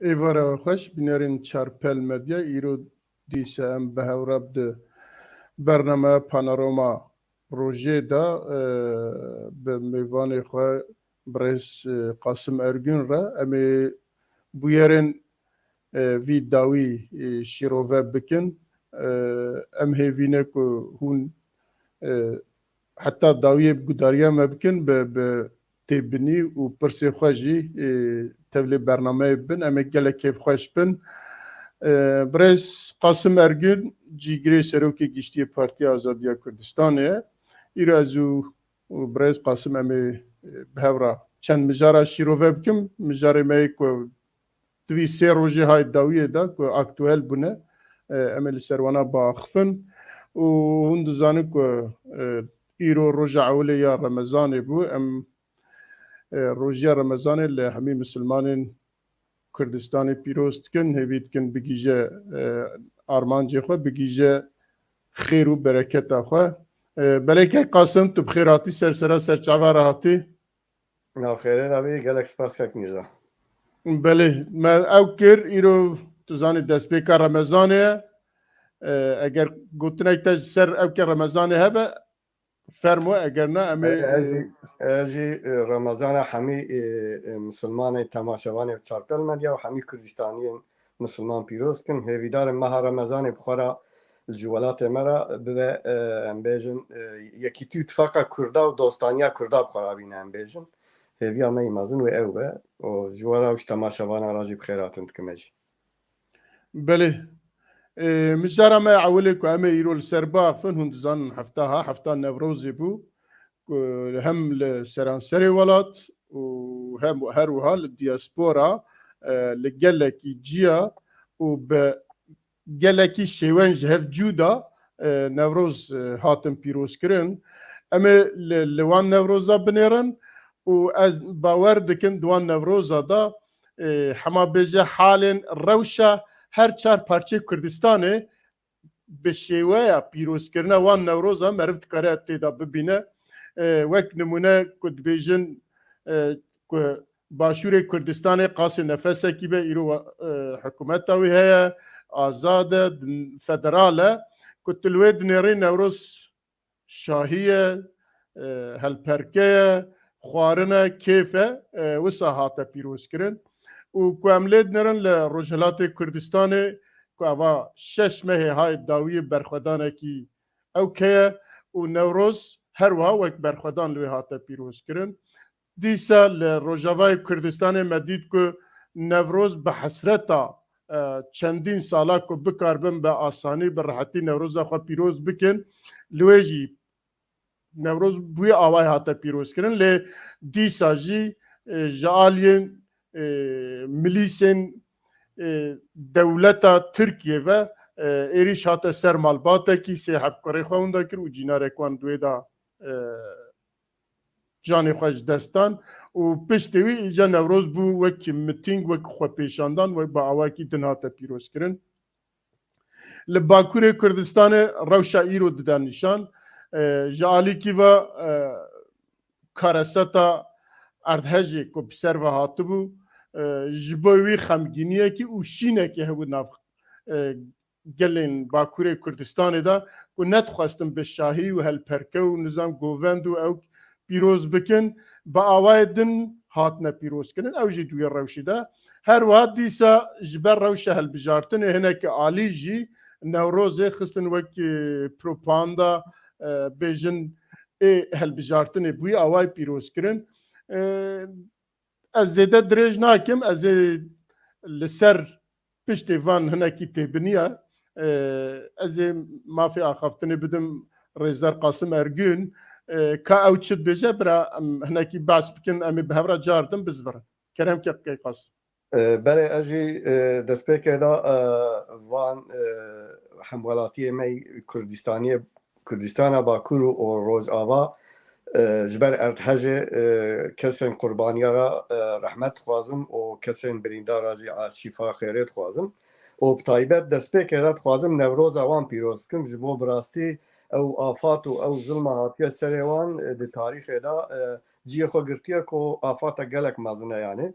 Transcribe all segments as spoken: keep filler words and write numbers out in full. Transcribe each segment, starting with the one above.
Êvara we xweş, bînerên Çarpel Medya, îro dîse em bi hev re di bernameya Panorama Rojê de, e, bi mêvanê xwe birêz, e, Qasim Ergün re em ê bûyerên, e, vî dawî, e, şîrove bikin. E, em hêvî ne ku hûn, e, heta dawiyê bi gudariya me bikin, bi, bi têbinî û pirsê xwe jî, e, tevlê bernameyê bibin. Em ê gelek kêfxweş bin. E, birêz Qasim Ergün, cîgirê serokê giştî yê Partiya Azadiya Kurdistanê ye. Îro ez û, û birêz Qasim em ê, e, bi hev re çend mijara şîrove bikim. Mijarê me yê ku di vî sê rojê hay dawiyê de ku aktuel bûne, e, em ê li ser wana biaxifin. Û hûn dizanin ku, e, îro roja ewilê ya Remezanê bû. Em, e, rojiya Remezanê li hemî misilmanên Kurdistanê pîroz dikin, hêvî dikin bigihîje, e, armancê xwe, bigihîje xêr û bereketa xwe. E, belê kek Qasim, tu bi xêr hatî, ser sera ser çava re hatî. Nav xêrê de bî, gelek spas kek Mîrza. Belê, me ew kir, îro tu zanî destpêka Remezanê ye. E, eger gotinek te ji ser ewkê Remezanê hebe, fermo, eger ne, em ê, Ez, ez jî, ez jî, e, Remezana hemî, e, e, misilmanê temaşevanê Çarpel Medya û hemî Kurdistaniyên misilman pîroz dikim. Hêvîdarim meha Remezanê bi xwe re ji welatê me re bibe, e, em bêjin, e, yekîtî û tifaqa Kurda û dostaniya Kurda bi xwe re bîne, em bêjin. Hêviya me yî mezin wê ew be. Û ji we re û ji temaşevana re jî bi xêr hatin dikim ez jî. Belê. Ê, mijara me ewilê ku em ê îro li ser biaxifin, hûn dizanin hefta ha, hefta Newrozê bû, ku hem li seranserê welat û hem her wiha li diaspora, e, li gelekî ciya û bi gelekî şêwen ji hev cû de, e, Newroz, e, hatin pîrozkirin. Em ê li, li wan Newroza binêrin û ez bawer dikin di wan Newroza de, e, hema bêje halên rewşa her çar parçeyê Kurdistanê bi şêweya pîrozkirina wan Newroza meriv dikare tê de bibîne. E, wek nimûne ku dibêjin, e, ku Başûrê Kurdistanê qasê nefesekî be, îro, e, hikûmeta wî heye, azad e, din-, federal e, ku tu li wê dinêrî Newroz şahî ye, e, helperke ye, xwarin e, kêf e, e, wisa hate pîrozkirin. Û ku em lê dinêrin li Rojhilatê Kurdistanê, ku eva şeş mehê hay dawiyê berxwedanekî ewk heye û Newroz her wiha wek berxwedan li wê hate pîrozkirin. Dîsa li Rojavayê Kurdistanê me dît ku Newroz bi hesreta, e, çendîn sala ku bikaribin bi asanî, bi rehetî Newroza xwe pîroz bikin, li wê jî Newroz bi wî awayî hate pîrozkirin, lê dîsa jî, e, ji aliyên, e, milîsên, e, dewleta Tirkiyê ve, e, êrîş hate ser malbatekî, sê heb kurê xwe winda kir û cînarek wan di wê de, e, canê xwe ji dest dan û piştê wî îca Newroz bû wekî mitîng, wek xwepêşandan, wek bi awakî din hate pîrozkirin. Li Bakurê Kurdistanê rewşa îro dide nîşan. E, ji alîkî ve, e, kareseta erdhejê ku bi ser ve hatibû, e, ji bo wî xemgîniyekî û şînekî hebû nav, e, gelên Bakurê Kurdistanê de ku nedixwestin bi şahî û helperke û nizam govend û ew pîroz bikin, bi awayê din hatine pîrozkirin. Ew jî di wê rewşê de. Her wiha dîsa ji ber rewşa hilbijartinê hinekî alî jî Newrozê xistin wek, e, propaganda, e, bêjin ê hilbijartinê bi wî awayî pîrozkirin. E, Ez zêde dirêj nakim, ez ê li ser piştê van hinekî têbiniya, e, ez ê mafê axaftinê bidim rêzdar Qasim Ergün, e, ka ew çi dibêje, bira em hinekî behs bikin, em ê bi hev re car din bizivirin. Kerem ke, kek Qasim. E, belê, ez jî, e, destpêkê de, e, van, e, hemwelatiyê me yî Kurdistaniyê Kurdistana Bakur û Rojava, e, ji ber erdhejê, e, kesên qurbaniya re, e, rehmet dixwazim û kesên birîndara jî a şîfa xêrê dixwazim. Û bi taybet destpêkê re dixwazim Newroza wan pîroz bikim. Ji bo bi rastî ew afat û ew zilma hatiye serê wan, e, di tarîxê de, e, cihê xwe girtiye ku afata gelek mezin e yanî.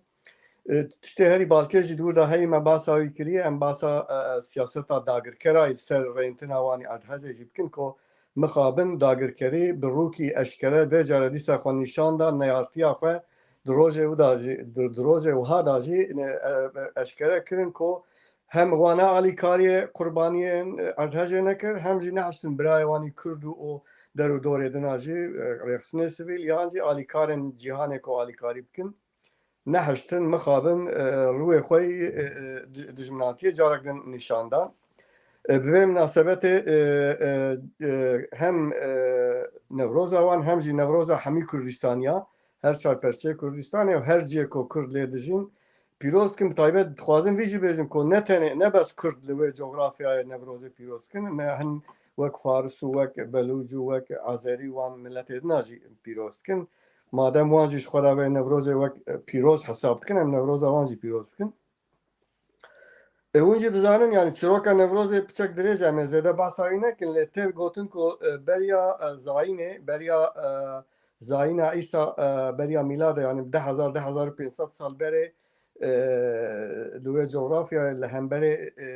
E, tiştê herî balkêş jî di wir de heyî me basa wî kiriye, em basa, e, e, siyaseta dagirkera li ser rêntina wan erdhejê jî bikin ku mixabin dagirkerî bi rûkî eşkere vê care dîsa xwe nîşan da, neyartiya xwe di rojê wida jî, di, di rojê wiha da jî, e, e, eşkere kirin ku hem wana alîkariyê qurbaniyên, e, erdhejê nekir, hem jî nehiştin birayê wan î Kurd û, û der û dorê din a jî, e, rêxistinê sivîl yan jî alîkarên cîhanê ku alîkarî bikin, nehiştin mixabin, e, rûyê xwe yî, e, e, di-, dijminatiyê carek din nîşan dan. E, bi vê minasebetê, e, e, e, hem, e, Newroza wan hem jî Newroza hemî Kurdistaniya, her çar perçeyê Kurdistanê û her cihê ku Kurd lê dijîn, pîroz dikin. Bi taybet dixwazim vî jî bêjim ku ne tenê, ne bes Kurd li wê cografyayê Newrozê pîroz dikin, me hin wek Faris û wek Belûc û wek Azerî wan miletê din a jî pîroz dikin. Madem wan jî ji xwe re vê Newrozê wek, e, pîroz hesab dikin, em Newroza wan jî pîroz bikin. E, hûn jî dizanin, yani çîroka Newrozê piçek dirêj e, em ê zêde behsa wî nekin, lê tê gotin ku, e, beriya, e, zayînê, beriya, e, zayîna Îsa, e, beriya mîladê, yani deh hezar, deh hezar û pênc sed sal berê, e, li wê cografyayê li hemberê, e,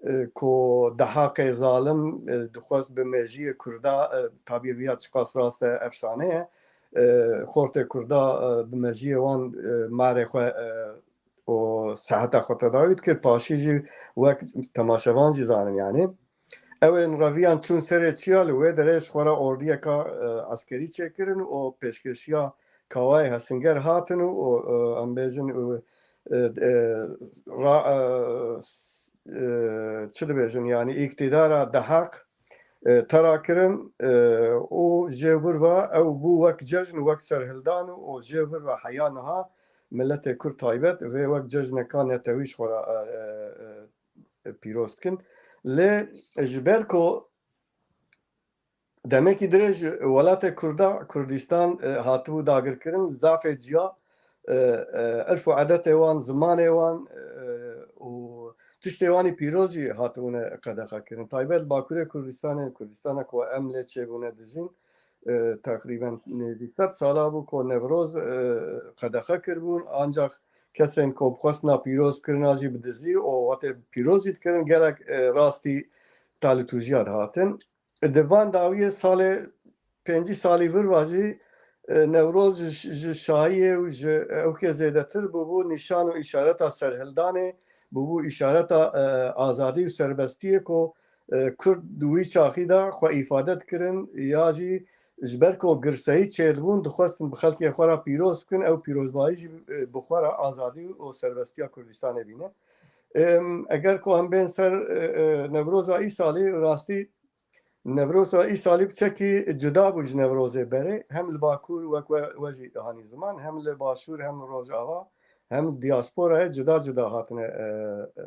e, ku Dehaqê zalim, e, dixwest bi mejiyê Kurda, e, tabî viya çiqas rast e, efsane ye, e, xortê Kurda, e, bi mejiyê wan, e, marê xwe, e, û seheta xwe tedawî dikir, paşî jî wek temaşevan jî zanin, yani. Ew ên reviyan çûn serê çiya, li wê derê ji xwe re ordiyeka, e, eskerî çêkirin û pêşkêşiya Kawayê Hesinger hatin û, û, e, em bêjin, û, e, e, ra-, e, s-, e, çi dibêjin, yani îktîdara Dehaq, e, tera kirin, e, û jê vir ve ew bû wek cejn, wek serhildan û, û jê vir ve heya niha miletê Kurd taybet vê wek cejneka netewî ji xwe re, e, e, e, pîroz dikin. Lê ji ber ku demekî dirêj welatê Kurda, Kurdistan, e, hatibû dagirkirin, zafê ciya, e, e, irf û edetê wan, zimanê wan, e, û tiştê wan î pîroz jî hatibûne qedexe kirin. Taybet Bakurê Kurdistanê, Kurdistana ku em lê çêbûne dijîn, e, teqrîben nêzî sed sala bû ku Newroz, e, qedexe kiribûn, ancax kesên ku bi xwestina pîroz kirina jî bi dizî û wextê pîroz jî dikirin, gelek, e, rastî talîtûjiya dihatin. Di van dawiyê salê pêncî salî vir ve jî, e, Newroz ji, ji şahiyê û ji ewkê zêdetir bûbû nîşan û îşareta serhildanê, bûbû îşareta, e, azadî û serbestiyê ku, e, Kurd di wî çaxî de xwe îfade dikirin ya jî ji ber ku girseyî çêdibûn, dixwestin bi xelkê xwe re pîroz bikin, ew pîrozbayî jî, e, bi xwe re azadî û serbestiya Kurdistanê bîne. Em, eger ku em bên ser, e, e, Newroza îsalî, rastî Newroza îsalî piçekî cuda bû ji Newrozê berê. Hem li Bakur wek we, we jî hanî ziman, hem li Başûr, hem li Rojava, hem li diasporayê cuda cuda hatine, e, e,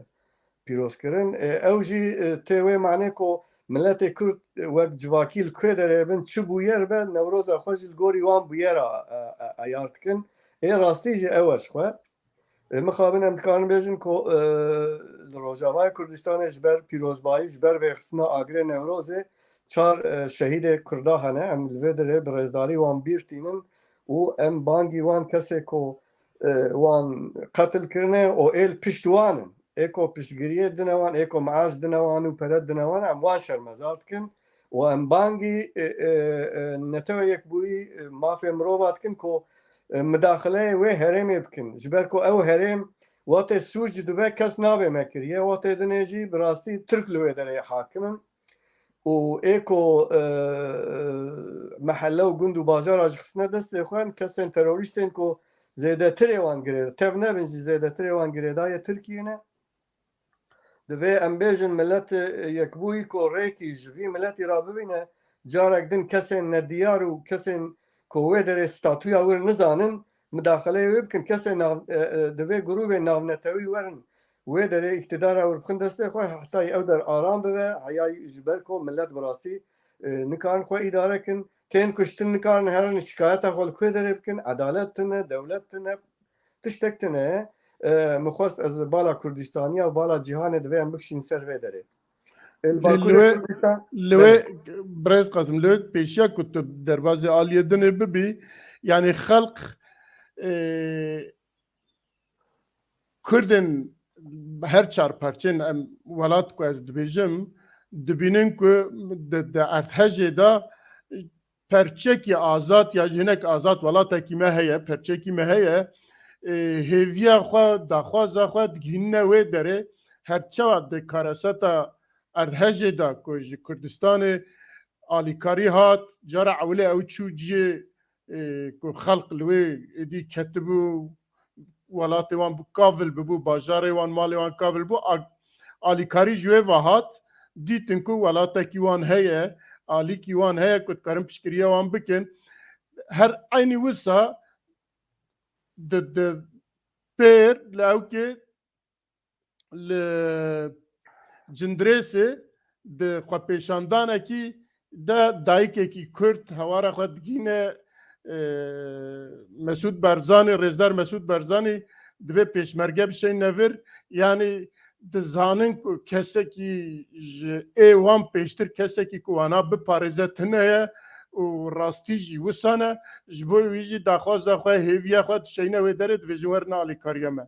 pîrozkirin. E, ew jî, e, tê wê manê ku miletê Kurd, e, wek civakî li ku derê bin, çi bûyer be, Newroza xwe jî li gorî wan bûyera, e, e, eyar dikin. Ê rastî jî ew e ji xwe. E, mixabin em dikarin bêjin ku, e, li Rojavayê Kurdistanê ji ber pîrozbayî, ji ber vêxistina agirê Newrozê çar, e, şehîdê Kurda hene. Em li vê derê bi rêzdarî wan bîr tînin û em bangî wan kesê ku, e, wan qetil kirine û ê li pişt wan in. Ê ku piştgiriyê dine wan, ê ku meaş dine wan û pere dine wan, em wan şermezar dikin û em bangî, e, e, e, Netewe Yekbûyî, e, mafê mirova dikin ku, e, midaxileyê wê herêmê bikin. Ji ber ku ew herêm wextê sûc dibe kes nabe mekiriye, wextê dinê jî bi rastî Tirk li wê derê hakim in. Û ê ku, e, mehelle û gund û bajara jî xistine destê xwe, kesên terorîstên ku zêdetirê wan girê-, tev nebin jî zêdetirê wan girêdayê Tirkiyê ne. Divê em bêjin milet, e, yekbûyî ku rêkî ji vî miletî re bibîne, carek din kesên nediyar û kesên ku wê derê statuya wir nizanin, midaxileyê wê bikin. Kesên nav, e, e, divê grûbên navnetewî werin wê derê îktidara wir bixin destê xwe, heta ew der aram bibe, heyayî ji ber ku milet bi rastî, e, nikarin xwe îdare kin, tên kuştin, nikarin herin şikayeta xwe li ku derê bikin, edalet tune, dewlet tune, tiştek tune ye. E, min xwest ez bala Kurdistaniya û bala cîhanê divê em bikişîn ser vê derê. E, li Bakurê Kurdistan, li wê, birêz Qasim, li wê pêşiya ku tu derbazê aliyê dinê bibî, yani xelq, e, Kurdên her çar parçên em welat ku ez dibêjim, dibînin ku di, di erdhejê de perçekî azad ya jî hinek azad welatekî me heye, perçekî me heye. Ê, hêviya xwe, daxwaza xwe digihînine wê derê. Her çawa di kareseta erdhejê de ku ji Kurdistanê alîkarî hat, cara ewilê ew çû ciyê, ê, ku xelq li wê êdî ketibû, welatê wan bû kavil bibû, bajarê wan, malê wan kavil bû, a-, alîkarî ji wê ve hat, dîtin ku welatekî wan heye, alîkî wan heye ku dikarin piştgiriya wan bikin. Her eynî wisa di, di pêr li ewkê li Cindirêsê di xwepêşandanekî de dayikekî Kurd hewara xwe digîne, e, Mesûd Barzanî, rêzdar Mesûd Barzanî divê pêşmerge bişeyne vir. Yanî dizanin ku kesekî ji ê wan pêştir kesekî ku wana biparêze tune ye û rastî jî wisa ne. Ji bo wî jî daxwaza xwe, hêviya xwe dişeyne wê derê, dibêjin werin alîkariya me.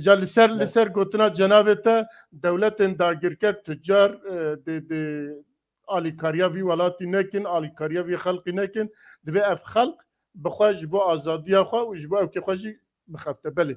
Ca li ser, li ser gotina cenabê te, dewletên dagirker, tucar, e, dê, dê alîkariya vî welatî nekin, alîkariya vî xelqî nekin. Divê ev xelq bi xwe ji bo azadiya xwe û ji bo ewkê xwe jî bixebite. Belê.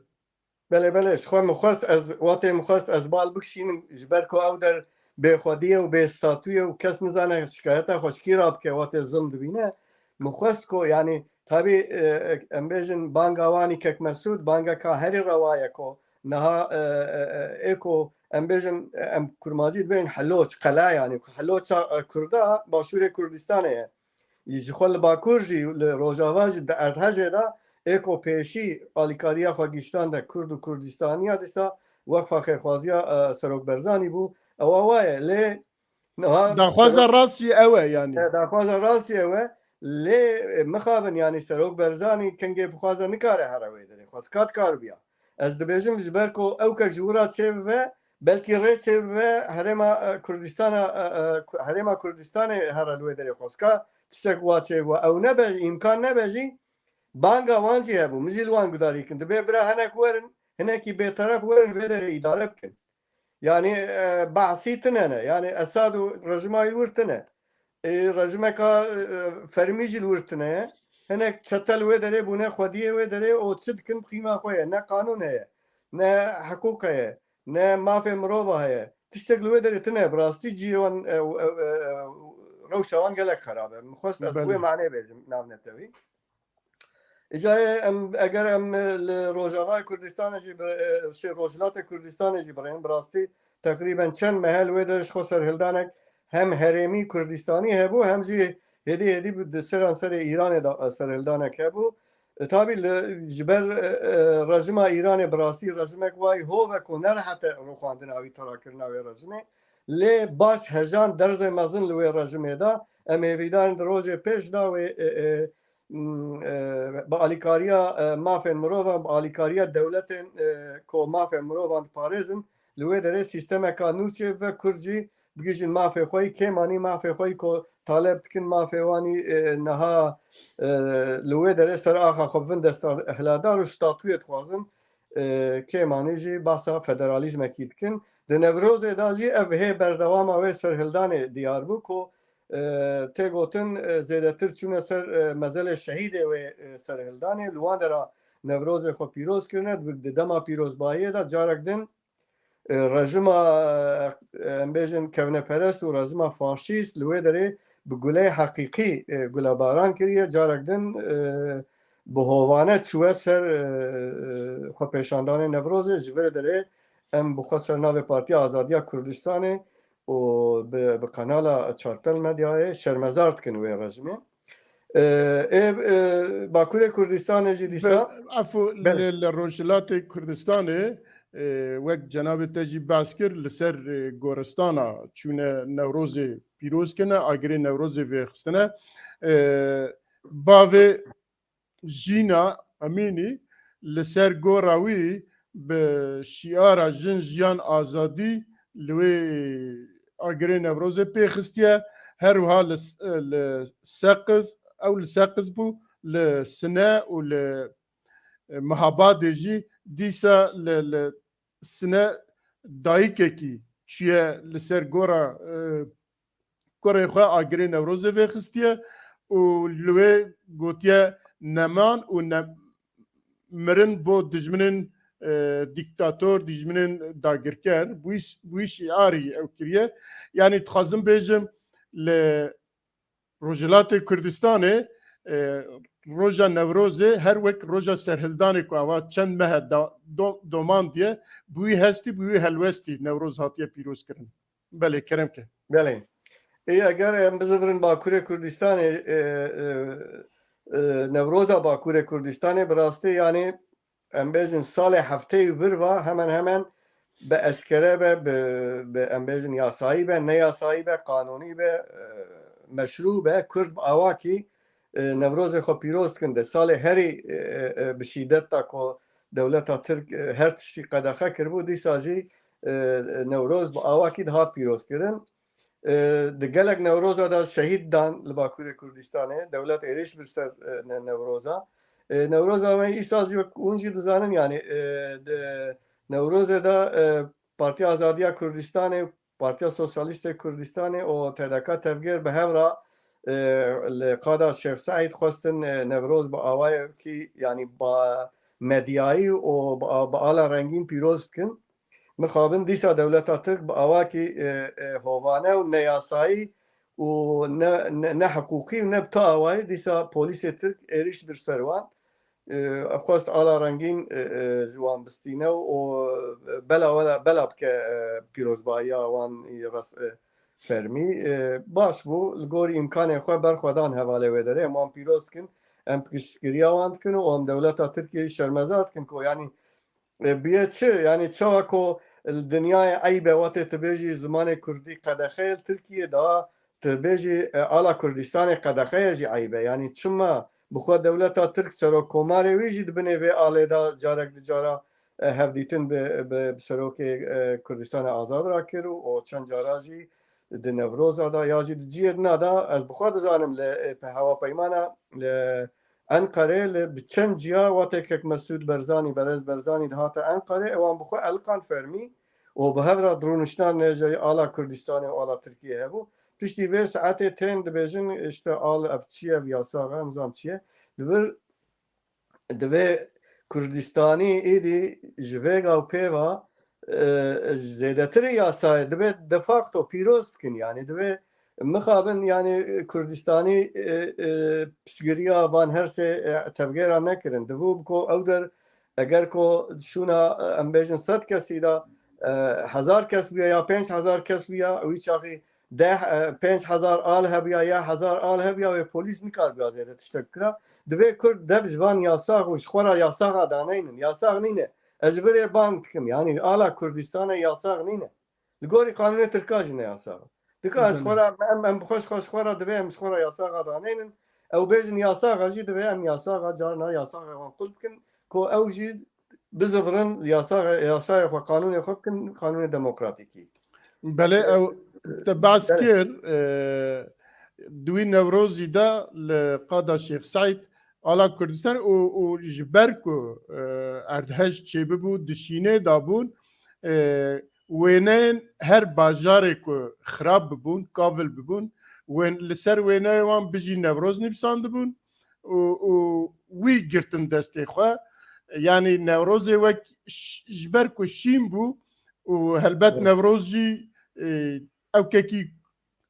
Belê, belê. Ji xwe min xwest ez, watê min xwest ez bal bikişînim, ji ber ku ew der bêxwedî ye û bêstatû ye û kes nizane şikayeta xwe ji kî rabike, watê zilm dibîne. Min xwest ku, yanî, tabî, e, em bêjin banga wanî kek Mesûd, bangeka herî rewa ye ku niha, e, e, e, ê ku em bêjin, e, em kurmancî dibên Heloç, qela, yanî, Heloça, e, Kurda Başûrê Kurdistanê ye. Ji xwe li Bakur jî, li Rojava jî, di erdhejê de ê ku pêşî alîkariya xwe giştande Kurd û Kurdistaniya, dîsa Weqfa Xêrxwaziya, e, Serok Barzanî bû. Ewa wa ye, lê niha daxwaza rast jî ew e, yanî. E, daxwaza rast jî ew e, lê, e, mixabin, yanî Serok Barzanî kengê bixwaze nikare here wê derê. Xwezka dikar biya. Ez dibêjim ji ber ku ew kek ji wira çêbibe, belkî rê çêbibe herêma, e, Kurdistana, e, e, Ku-, herêma Kurdistanê here li wê derê xwezka tiştek wa çêbibe. Ew nebe, îmkan nebe jî, banga wan jî hebû. Min jî li wan gudarî kin. Dibê bira hinek werin, hinekî bêteref werin vê derê îdare bikin. Yanî, e, behsî tine ne. Yanî Esad û rejîma wî li wir tine. E, rejimeka, e, fermî jî li wir tine ye. Hinek çete li wê derê bûne, xwediyê wê derê û çi dikin bi qîma xwe ye. Ne qanûn heye, ne hiqûq heye, ne mafê mirova heye. Tiştek li wê derê tine. Bi rastî cihê wan, e, e, e, e, rewşa wan gelek xerab e. Min xwest ez bi wê Belê. manê bêjim navnetewî. Îca em, eger em li Rojavayê Kurdistanê jî bi, e, şey, Rojhilatê Kurdistanê jî birên, bi rastî teqrîben çend mehel wê de ji xwe serhildanek hem herêmî Kurdistanî hebû, hem jî hêdî hêdî bi di seran serê Îranê de, e, serhildanek hebû. E, tabî li, ji ber, e, e, rejima Îranê bi rastî rejimek wayî hov e ku nerehete rûxandina wî, terakirina wê rejimê. Lê baş hejan derzê mezin li wê rejimê de, em hêvîdar in di rojê pêş de wê, e, e, m, e, bi alîkariya, e, mafên mirovan, bi alîkariya dewletên, e, ku mafên mirovan diparêzin, li wê derê sîstemeka nû çêbibe, Kurd jî bigihîjin mafê xwe yî, kêmanî mafê xwe yî ku taleb dikin, mafê wan î, e, niha, e, li wê derê ser axa xwe bivin desta ihladar û statûyê dixwazin, e, kêmanî jî behsa federalîzmekî dikin. Di Newrozê de jî ev hê berdewama wê serhildanê diyar bû ku, e, tê gotin, e, zêdetir çûne ser, e, mezelê şehîdê wê, e, serhildanê. Li wan dera Newrozê xwe pîroz kirine, di, di dema pîrozbayiyê de carek din, e, rejima, e, em bêjin kevneperest û rejima faşîst li wê derê bi guleyê heqîqî, e, gulebaran kiriye. Carek din, e, bi hovane çûye ser, e, xwepêşandanê Newrozê. Ji vê derê em bi xwe ser navê Partiya Azadiya Kurdistanê û bi, bi kanala Çartel Medyayê şermezar dikin wê rejimê. E, ê, e, Bakurê Kurdistanê jî dîsa Be-, efû, Belê. li, li Rojhilatê Kurdistanê, e, wek cenabê te jî behs kir, li ser, e, goristana çûne Newrozê pîroz kirine, agirê Newrozê vêxistine. E, bavê Jîna Emînî li ser gora wî bi şiara Jin, Jiyan, Azadî li wê agirê Newrozê pê xistiye. Her wiha li, li Seqiz, ew li Seqiz bû, li Sine û li, e, Mihabadê jî dîsa li, li sine dayikekî çûye li ser gora, e, kurê xwe agirê Newrozê vêxistiye û li wê gotiye neman û ne-, mirin bo dijminên, e, dîktator, dijminên dagirker. Bu iş, bu iş şiarî ew kiriye. Yanî dixwazim bêjim li Rojhilatê Kurdistanê, e, roja Newrozê her wek roja serhildanê ku ava çend meh e da-, do-, domandiye, bi wî hestî, bi wî helwestî Newroz hatiye pîrozkirin. Belê, kerem ke. Belê. Ê, eger em bizivirin Bakurê Kurdistanê, e, e, e, Newroza Bakurê Kurdistanê bi rastî, yanî, em bêjin salê hefteyê vir va hemen hemen bi eşkere be, bi, bi, em bêjin yasayî be, ne yasayî be, qanûnî be, e, meşrû be, Kurd bi awakî, e, Newrozê xwe pîroz dikin. De salê herî, e, e, e, bi şîdet da ku dewleta Tirk, e, her tiştî qedexe kiribû, dîsa jî, e, e, Newroz bi awakî dihat pîroz kirin. E, di gelek Newroza de şehîd dan li Bakurê Kurdistanê. Dewlet êrîş bir ser, e, ne-, Newroza. E, Newroza me îsal jî wek hûn jî dizanin, yanî, e, di Newrozê de, e, Partiya Azadiya Kurdistanê, Partiya Sosyalîstê Kurdistanê û T D K tevgêr bi hev re, e, li qada Şêx Seîd xwestin, e, Newroz bi awayekî, yanî ba medyayî û bi, bi ala rengîn pîroz bikin. Mixabin dîsa dewleta Tirk bi awakî, e, e, hovane û neyasayî û ne, ne, ne hiqûqî û ne bi tu awayî dîsa polîsê Tirk êrîş bir ser wan. E, xwest ala rengîn, e, e, ji wan bistîne û bela, bela, bela bike, e, pîrozbahiya wan res-, e, fermî. E, baş bû, li gorî îmkanên xwe berxwedan hevalê wê derê. Em wan pîroz dikin, em piştgiriya wan dikin û em dewleta Tirkiyeyê şermezar dikin ku, yanî, e, bûye çi? Yanî çawa ku li dinyayê eyb e, wextê tu bêjî zimanê kurdî qedexe ye li Tirkiyê, da tu bêjî, e, ala Kurdistanê qedexe ye jî eyb e. Yanî çima bi xwe dewleta Tirk, serokkomarê wî jî di binê vê alê de carek di cara, e, hevdîtin bi, bi, bi serokê, e, Kurdistanê Azad re kir û, û çend cara jî di Newroza de ya jî di cihê din de, ez bi xwe dizanim li, e, pe-, hewapeymana li Enqerê li bi çend ciya wextê kek Mesûd Berzanî, Berez Berzanî dihate Enqerê, ewan bi xwe eliqan fermî û bi hev re dirûniştina nêjeyî ala Kurdistanê û ala Tirkiyê hebû. Piştî vê saetê tên dibêjin, işte, al ev çi ye, ev yasax e, em zam çi ye. Di vir, divê Kurdistanî êdî ji vêga û pê ve, e, zêdetirî yasayê dibe de facto pîroz dikin. Yanî divê mixabin, yanî Kurdistanî, e, e, piştgiriya van her sê, e, tevgera nekirin. Divû bi ku ew der, eger ku şûna, e, em bêjin sed kesî de, e, hezar kes bûya ya pênc hezar kes bûya, wî çaxî deh, e, pênc hezar al hebûya ya hezar al hebûya, wê polîs nikaribiya zêde tiştek bikira. Divê Kurd dev ji van yasax û ji xwe re yasaxa daneynin. Yasax nîne. Ez ji virê bang dikim. Yanî ala Kurdistanê yasax nîne. Li gorî qanûnê Tirka jî ne yasax e. Dika ez xwe re, em, em bi xwe ji xwe, ji xwe re divê em ji xwe re yasaxa daneynin. Ew bêjin yasaxa jî divê em yasaxa carna yasaxa wan qul bikin. Ku ew jî bizivirin, yasa, yasayê xwe, qanûnê xwe bikin, qanûnê demokratîkî. Belê, ew te behs kir, e, di wî Newrozî de li qada Şêx Seîd ala Kurdistan û, û ji ber ku, e, erdhej çêbibû, di şînê de bûn, e, wêneyên her bajarê ku xirab bibûn, kavil bibûn, wên-, li ser wêneyê wan bijî Newroz nivîsandibûn. û, û wî girtin destê xwe. Yanî Newrozê wek ş-, ji ber ku şîn bû û helbet Evet. Newroz jî, e, ewkekî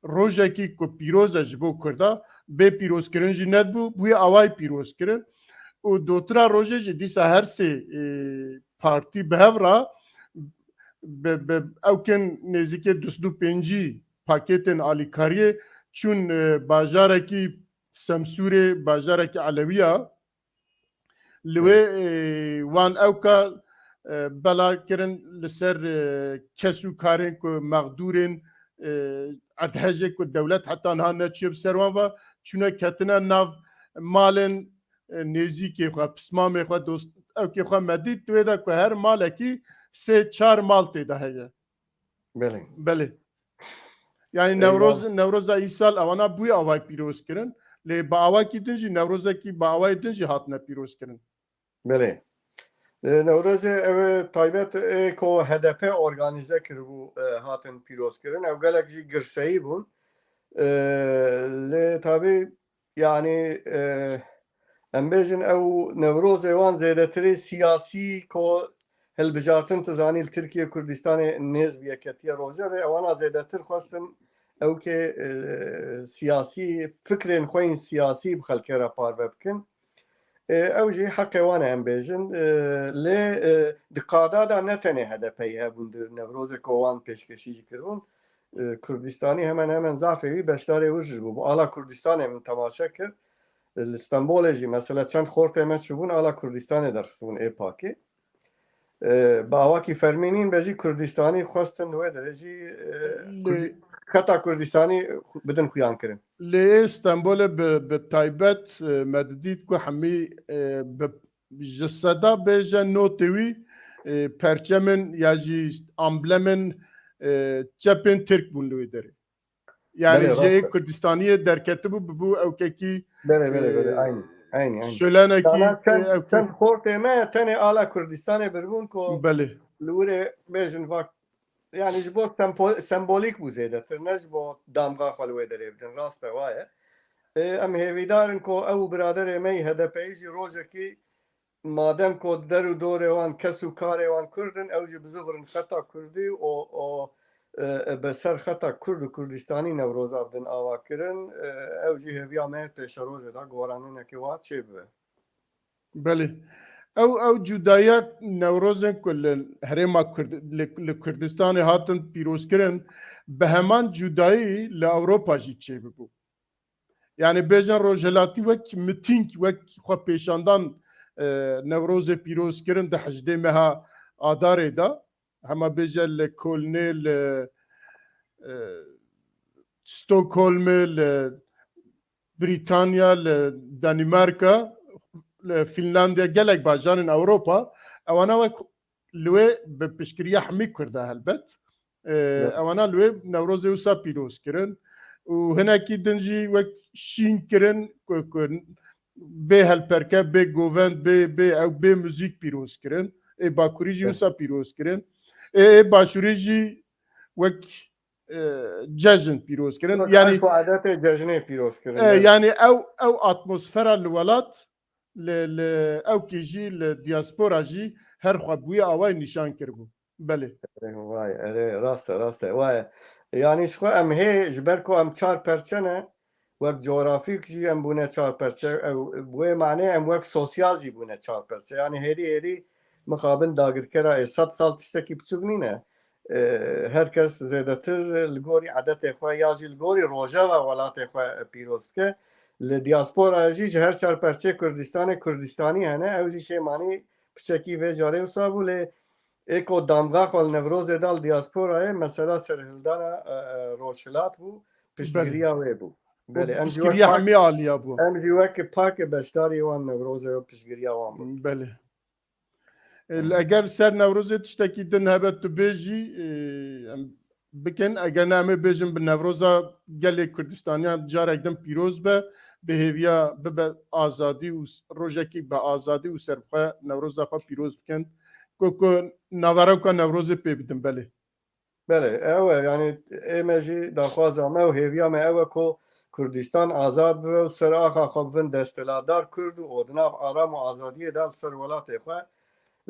rojekî ku pîroz e ji bo Kurda, bê pîrozkirin jî nedibû, bi wî awayî pîroz kirin. Û dotira rojê jî dîsa her sê, e, partî bi hev re bi, bi ewkên nêzîkê du sed û pêncî pakêtên alîkariyê çûn, e, bajarekî Semsûrê, bajarekî Elewî ya. Li wê, Evet. e, wan ewka, e, bela kirin li ser, e, kes û karên ku mexdûrên, e, erdhejê ku dewlet heta niha neçûye bi ser wan ve, çûne ketine nav malên, e, nêzîkê xwe, pismamê xwe, dost, ewkê xwe me dît, wê de ku her malekî sê çar mal tê de heye. Belê. Belê. Yani Eyvallah. Newroz, Newroza îsal ewana bûye awayî pîroz kirin. Lê bi awakî din jî, Newrozekî bi awayî din jî hatine pîroz kirin. Belê. E, Newrozê ew ê taybet ê ku H D P organîze kiribû, e, hatin pîrozkirin. Ew gelek jî girseyî bûn. E, lê tabî, yanî, e, em bêjin ew Newrozê wan zêdetirî siyasî ku hilbijartin, tu zanî, li Tirkiye Kurdistanê nêz bi yeketiya rojevê, ewana zêdetir xwestin ew kê, e, siyasî, fikrên xwe yên siyasî bi xelkê re parve bikin. E, ew jî heqê wan e, em bêjin. E, lê, e, di qada de ne tenê H D P'yê hebûn di Newrozê ku wan pêşkêşî jî kiribûn. E, Kurdistanî hemen hemen zafê wî beşdarê wir jî bû. Bi ala Kurdistanê min temaşe kir. E, li Stenbolê jî mesela çend xortê me çûbûn ala Kurdistanê derxistibûn ê pakê. E, bi awakî fermî nîn be jî Kurdistanî xwestin wê derê jî, e, Lê Kurdî-, xeta Kurdistanî bidin xuyan kirin. Lê ê Stenbolê bi, bi taybet, e, me didît ku hemî, e, bi, ji seda bêje notê wî, e, perçemên ya jî amblemên, e, çepên Tirk bûn li wê derê. Yani Belê, jê rast e. Kurdistaniyê derketibû, bibû ewkekî, Belê, belê, belê. e, Aynî, aynî, aynî. şölenekî, Dana e, çend, ewke- çend xortê me tenê ala Kurdistanê birbûn ku Belê. li wirê bêjin vak, yani ji bo sempo-, sembolîk bû zêdetir, ne ji bo damga xwe li wê derê bidin. Rast e, waye. E, em hêvîdar in ku ew û biraderê me yî H D P'yî jî rojekî madem ku der û dorê wan kes û karê wan Kurd in, ew jî bizivirin xeta Kurdî û, û, e, e, bi ser xeta Kurd û Kurdistanî Newroza bidin avakirin, e, ew jî hêviya me ye pêşerojê de goranînekê wa çêbibe. Belê. Ew, ew cudayiya Newrozên ku li herêma Kurd-, li, li Kurdistanê hatin pîrozkirin, bi heman cudayî li Ewropa jî çêbibû. Yani bêjin rojhilatî wek mitîng, wek xwe pêşandan, e, Newrozê pîroz kirin di hejdê meha Adarê de. Hema bêje li Kolnê, li, e, Stockholmê, li Brîtanya, li Danîmarka, li Fînlandya, gelek bajarên Ewropa, ewana wek li wê bi piştgiriya hemî Kurda helbet. E, Ya. ewana li wê Newrozê wisa pîroz kirin. Û hinekî din jî wek şîn kirin ku, ku bê helperke, bê govend, bê, bê ew, bê muzîk pîroz kirin. Ê Bakurî jî Ya. wisa pîroz kirin. Ê, ê Başûrê jî wek, e, cejn pîroz kirin. Wek Yani, erf û adetê cejnê pîroz kirin, e, evet. yani ew, ew atmosfera li welat, li, li ewkê jî, li diaspora jî her xwe bi wî awayî nîşan kiribû. Belê. Erê, vay, erê, rast e, rast e. Vay. Yani ji xwe em hê, ji ber ku em çar perçe ne, wek coğrafîk jî em bûne çar perçe, ew, bi wê manê em wek sosyal jî bûne çar perçe. Yani hêdî hêdî mixabin dagirkera ê sed sal tiştekî biçûk nîne. E, her kes zêdetir li gorî edetê xwe ya jî li gorî rojeva welatê xwe pîroz dike. Li diaspora jî ji her çar perçeyê Kurdistanê Kurdistanî hene. Ew jî kêmanî piçekî vê carê wisa bû, lê ê ku damga xwe li Newrozê da li diasporayê, mesela serhildana, e, e, Rojhilat bû, Belê. piştgiriya wê bû. Û Belê, em jî wek piştgiriya pak, hemî aliya bû. em jî wek pak beşdarî wan Newrozê û piştgiriya wan bûn. Belê. E, Hı. eger ser Newrozê tiştekî din hebe tu bêjî, e, em bikin. Eger ne, em ê bêjin bi Newroza gelê Kurdistaniyan carek din pîroz be, bi hêviya bibe azadî û s-, rojekî bi azadî û serbixwe Newroza xwe pîroz bikin. Ku, ku naveroka Newrozê pê bidin, belê. Belê, ew e, yani ê me jî daxwaza me û hêviya me ew e ku Kurdistan azad bibe û ser axa xwe bibin desthilatdar Kurd û, û di nav aram û azadiyê de li ser welatê xwe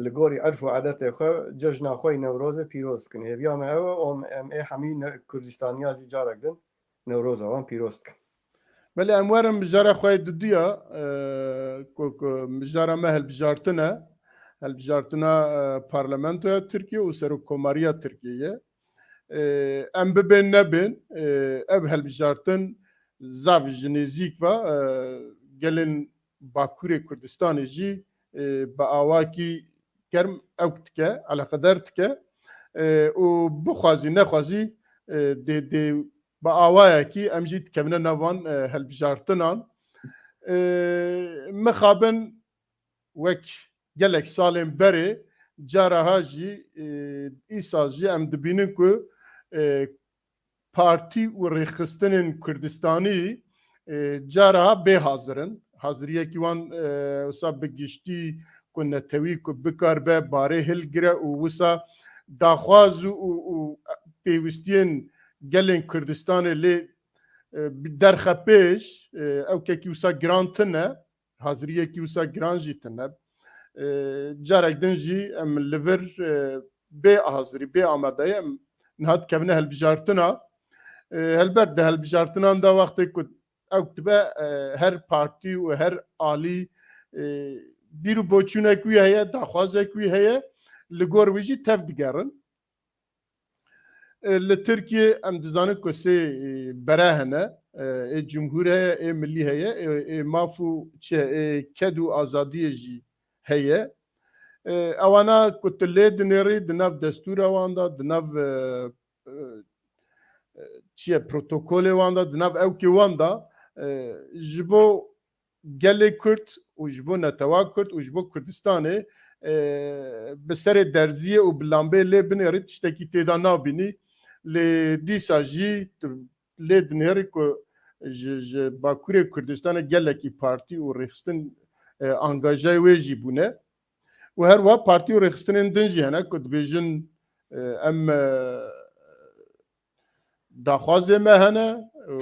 li gorî erf û edetê xwe cejna xwe yî Newrozê pîroz bikin. Hêviya me ew e, û em ê hemî ne-, Kurdistaniya jî carek din Newroza wan pîroz dikin. Belê, em werin mijara xwe yê duduya, e, ku, ku mijara me hilbijartin e, hilbijartina, e, Parlamentoya Tirkiye û Serokkomariya Tirkiye ye. E, em bibên nebên, e, ev hilbijartin zaf ji nêzîk ve, e, gelên Bakurê Kurdistanê jî, e, bi awakî germ ewk dike, eleqedar dike, e, û bixwazî nexwazî, e, dê, dê bi awayekî em jî dikevine nav van, e, hilbijartinan. E, mixabin wek gelek salên berê, caraha jî, e, îsal jî em dibînin ku, e, partî û rêxistinên Kurdistanî, e, caraha bê hazir in. Haziriyekî wan, e, wisa bi giştî ku netewî ku bikaribe barê hilgire û wisa daxwaz û, û, û pêwistiyên gelên Kurdistanê lê, e, bi derxe pêş, e, ew kekî wisa giran tune, haziriyekî wisa giran jî tune. E, carek din jî em li vir, e, bê hazirî, bê amadeyî em niha dikevine hilbijartina. E, helbet di hilbijartinan de wextê ku ew dibe, e, her partî û her alî, e, bîr û boçûnek wî heye, daxwazek wî heye, li gor wî jî tev digerin. E, li Tirkiyê em dizanin ku sê, e, bere hene, e, ê cumhûr heye, ê milî heye, ê, ê maf û çi, ê ked û azadiyê jî heye. E, ewana ku tu lê dinêrî di nav destûra wan de, di nav, e, e, e, çi ye, protokolê wan de, di nav ewkê wan de, e, ji bo gelê Kurd û ji bo netewa Kurd û ji bo Kurdistanê, e, bi serê derziyê û bi lambeyê lê binêrî tiştekî tê de nabînî. Lê dîsa jî tu lê dinêrî ku ji, ji Bakurê Kurdistanê gelekî partî û rêxistin, e, angajayê wê jî bûne. Û her wiha partî û rêxistinên din jî hene ku dibêjin, e, em, e, daxwazê me hene, û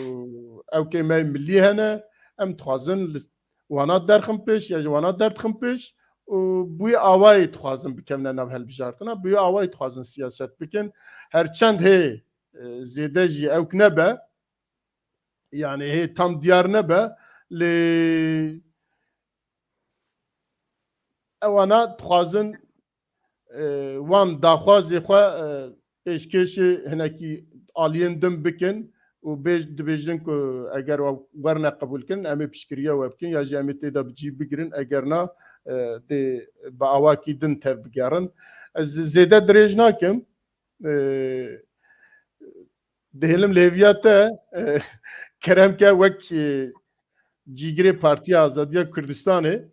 ewkê me milî hene, em dixwazin li wana derxin pêş, ya ji wana derdixin pêş û bi wî awayî dixwazin bikevine nav hilbijartina, bi wî awayî dixwazin siyaset bikin. Her çend hê, e, zêde jî ewk nebe, yani hê tam diyar nebe, lê ewana dixwazin, e, wan daxwazê xwe, e, pêşkêşê hinekî aliyên din bikin û bêj-, dibêjin ku eger we werne qebûlkirin, em ê piştgiriya we bikin ya jî em ê tê de bi cî bigirin, eger na, e, dê bi awakî din tev bigerin. Ez zêde dirêj nakim. E, dihêlim li hêviya te, e, kerem ke wek, e, cîgirê Partiya Azadiya Kurdistanê,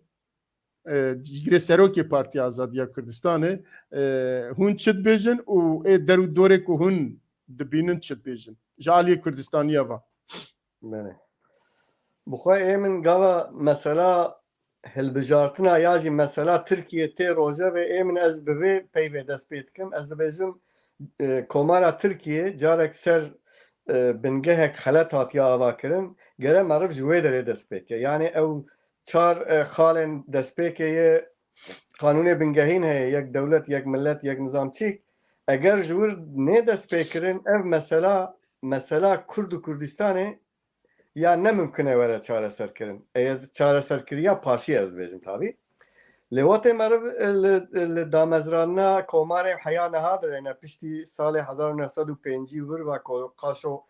e, cîgirê serokê Partiya Azadiya Kurdistanê, e, hûn çi dibêjin û ê der û dorê ku hûn dibînin çi dibêjin? Ji aliyê Kurdistaniya va. Belê. Bi xwe ê min gava mesela hilbijartina ya jî mesela Tirkiye tê rojevê ê min ez bi vê peyvê dest pê dikim. Ez dibêjim, e, Komara Tirkiye carek ser, e, bingehek xelet hatiye avakirin. Gere meriv ji wê derê dest pê ke. Yani ew çar, e, xalên destpêkê ye, qanûnê bingehîn heye, yek dewlet, yek millet, yek nizam çîk. Eger ji wir nê dest pê kirin, ev mesela, mesela Kurd û Kurdistanê ya ne mimkun e were çareserkirin. Eger çareserkiriya paşî ez dibêjim tabî. Lê wextê meriv, e, li, li damezrandina komarê heya niha dirêne piştî salê hezar û neh sed û pêncî vir ve ko-, qaşo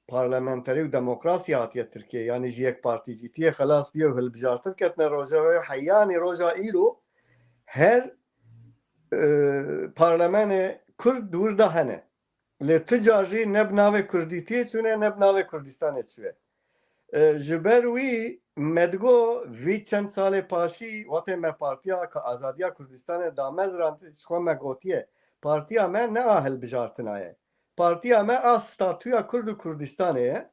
parlamenterî û demokrasî hatiye Tirkiyeyê, yanî ji yek partîcîtiyê xelas bûye û hilbijartin ketine rojevê heyanî roja îro her, e, parlamenê Kurd di wir de hene. Lê tu car jî ne bi navê Kurdîtiyê çûne, ne bi navê Kurdistanê çûye. E, ji ber wî me digo vî çend salê paşî wextê me Partiya Azadiya Kurdistanê damezrand, ji xwe me gotiye, partiya me ne a hilbijartina ye. Partiya me a statûya Kurd û Kurdistanê ye.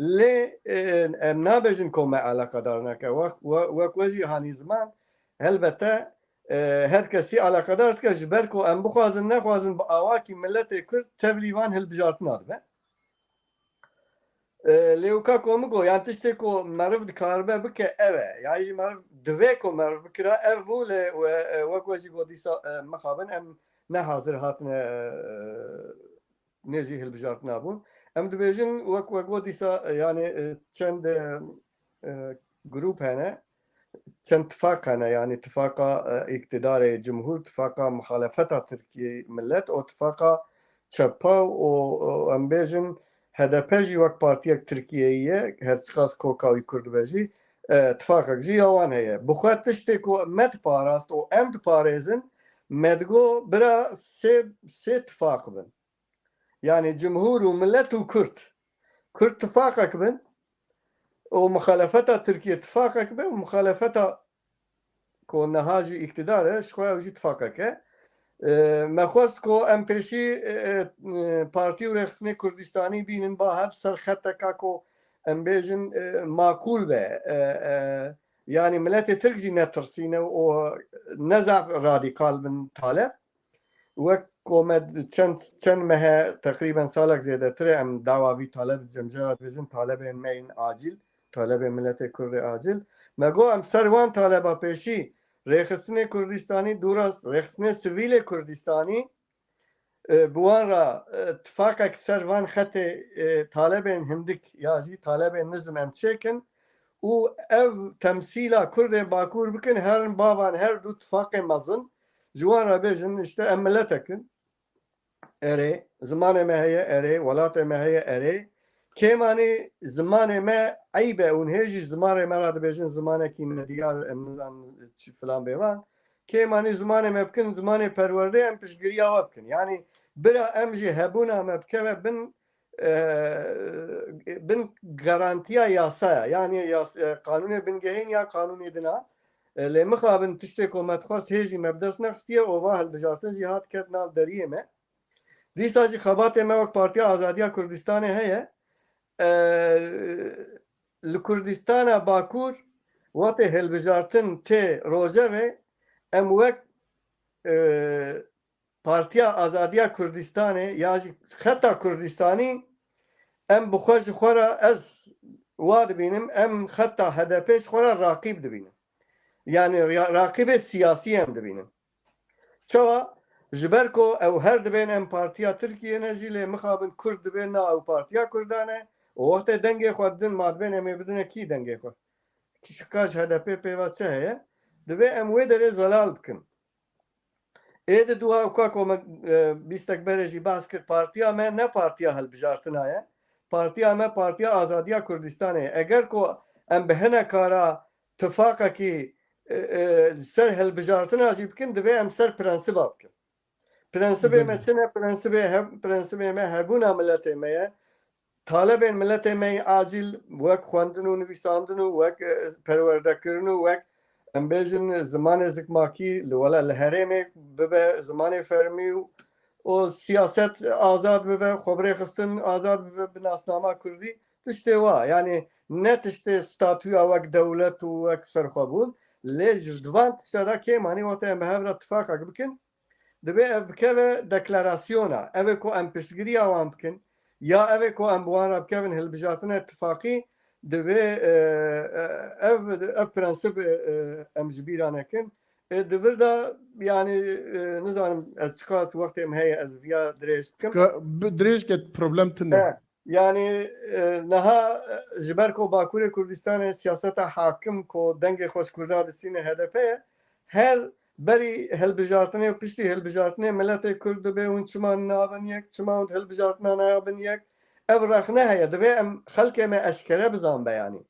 Lê, e, em nabêjin ku me eleqedar neke. Wek, we-, wek we jî hanî ziman, helbete, e, her kesî eleqedar dike, ji ber ku em bixwazin nexwazin bi awakî miletê Kurd tevlî van hilbijartina dibe. E, lê wika ku min got, yan tiştê ku meriv dikaribe bike ev e. Yan jî meriv divê ku meriv bikira ev bû, lê we, e, wek we jî got dîsa, e, mixabin em ne hazir hatine, e, nêzî hilbijartina bûn. Em dibêjin wek we got dîsa, e, yani, e, çend, e, e, grûp hene, çend tifaq hene, yani tifaqa, e, îktidarê cumhur, tifaqa muhalefeta Tirkiyê millet û tifaqa çepa û, û em bêjin H D P jî wek partiyek Tirkiyeyî ye, her çiqas koka wî Kurd be jî, e, tifaqek jî ya wan heye. Bi xwe tiştê ku me diparast û em diparêzin, me digo bira sê, sê tifaq bin. Yani cumhur û millet û Kurd. Kurd tifaqek bin û muxalefeta Tirkiye tifaqek be û muxalefeta ku niha jî îktidar e, ji xwe ew jî tifaqek e. E, me xwest ku em pêşî, e, e, partî û rêxistinê Kurdistanî bînin ba hev ser xeteka ku em bêjin, e, makûl be, e, e, Yanî miletê Tirk jî netirsîne û ne zaf radîkal bin taleb. Wek ku me çend, çend mehe, teqrîben salek zêdetir e, em dawa vî taleb dikim, jê re dibêjin talebên me yên acîl, talebên miletê Kurd ê acîl. Me got em ser wan taleba pêşî rêxistinê Kurdistanî, dû re rêxistinê sivîlê Kurdistanî, e, bi wan re, e, tifaqek ser van xetê, e, talebên hindik ya jî talebên nizm em çêkin û ev temsîla Kurdên Bakur bikin, herin ba van her du tifaqê mezin, ji wan re bêjin, işte em miletek in, erê, zimanê me heye, erê, welatê me heye, erê. Kêmanî zimanê me eyb e, hûn hê jî zimanê me re dibêjin zimanekî nediyar, em nizanin çi filan bêvan. Kêmanî zimanê me bikin zimanê perwerdê, em piştgiriya we bikin. Yanî bira em jî hebûna me bikeve bin, e, bin garantiya yasaya, yanî yas-, e, qanûnê bingehîn ya qanûnê din a. E, lê mixabin tiştê ku me dixwest hê jî me bi dest nexistiye, û va hilbijartin jî hat ket nav deriyê me. Dîsa jî xebatê me wek Partiya Azadiya Kurdistanê heye. E, li Kurdistana Bakur wextê hilbijartin tê rojevê, em wek, e, Partiya Azadiya Kurdistanê ya jî xeta Kurdistanî, em bi xwe ji xwe re, ez wa dibînim, em xeta H D P ji xwe re raqîb dibînin. Yanî ra-, raqîbê siyasî em dibînin. Çawa? Ji ber ku ew her dibên em partiya Tirkiyê ne jî, lê mixabin Kurd dibên na ew partiya Kurdan e û wextê dengê xwe didin, ma dibên em ê bidine kî dengê xwe? Kişika ji H D P pêva çi heye? Divê em wê derê zelal bikin. Ê di dua weka ku me, e, bîstek berê jî behs kir, partiya me ne partiya hilbijartina ye. Partiya me Partiya Azadiya Kurdistanê ye. Eger ku em bi hineka re tifaqekî, e, e, li ser hilbijartina jî bikin, divê em ser prensiba bikin. Prensibê me Belê. Çi ne? Prensibê hev-, prensibê me hebûna miletê me ye. Talebên miletê me yê acîl wek xwendin û nivîsandin û wek, e, perwerdekirin û wek, em bêjin, zimanê zikmakî li wela li herêmê bibe zimanê fermî û, û siyaset azad bibe, xwebrêxistin azad bibe bi nasnama kurdî, tiştê wa. Yanî ne tiştê statûya wek dewlet û wek serxwebûn, lê ji di van tişta de kêmanî wextê em bi hev re tifaqek bikin, divê ev bikeve deklarasyona. Ev ê ku em piştgiriya wan bikin, ya ev ê ku em bi wan re bikevin hilbijartina tifaqî, divê, e, e, ev, ev prensip, e, e, em ji bîra nekin. E, di vir de, yanî, e, nizanim ez çiqas wextê min heye ez viya dirêj bikim. Ka-, bi-, dirêj ke problem tune. He. Yanî, e, niha, e, ji ber ku Bakurê Kurdistanê siyaseta hakim ku dengê xwe ji Kurda distîne H D P ye, her berî hilbijartinê û piştî hilbijartinê miletê Kurd dibê hûn çima nabin yek, çima hûn hilbijartina nayabin yek, ev rexne heye. Divê em xelkê me eşkere bizanbe yanî.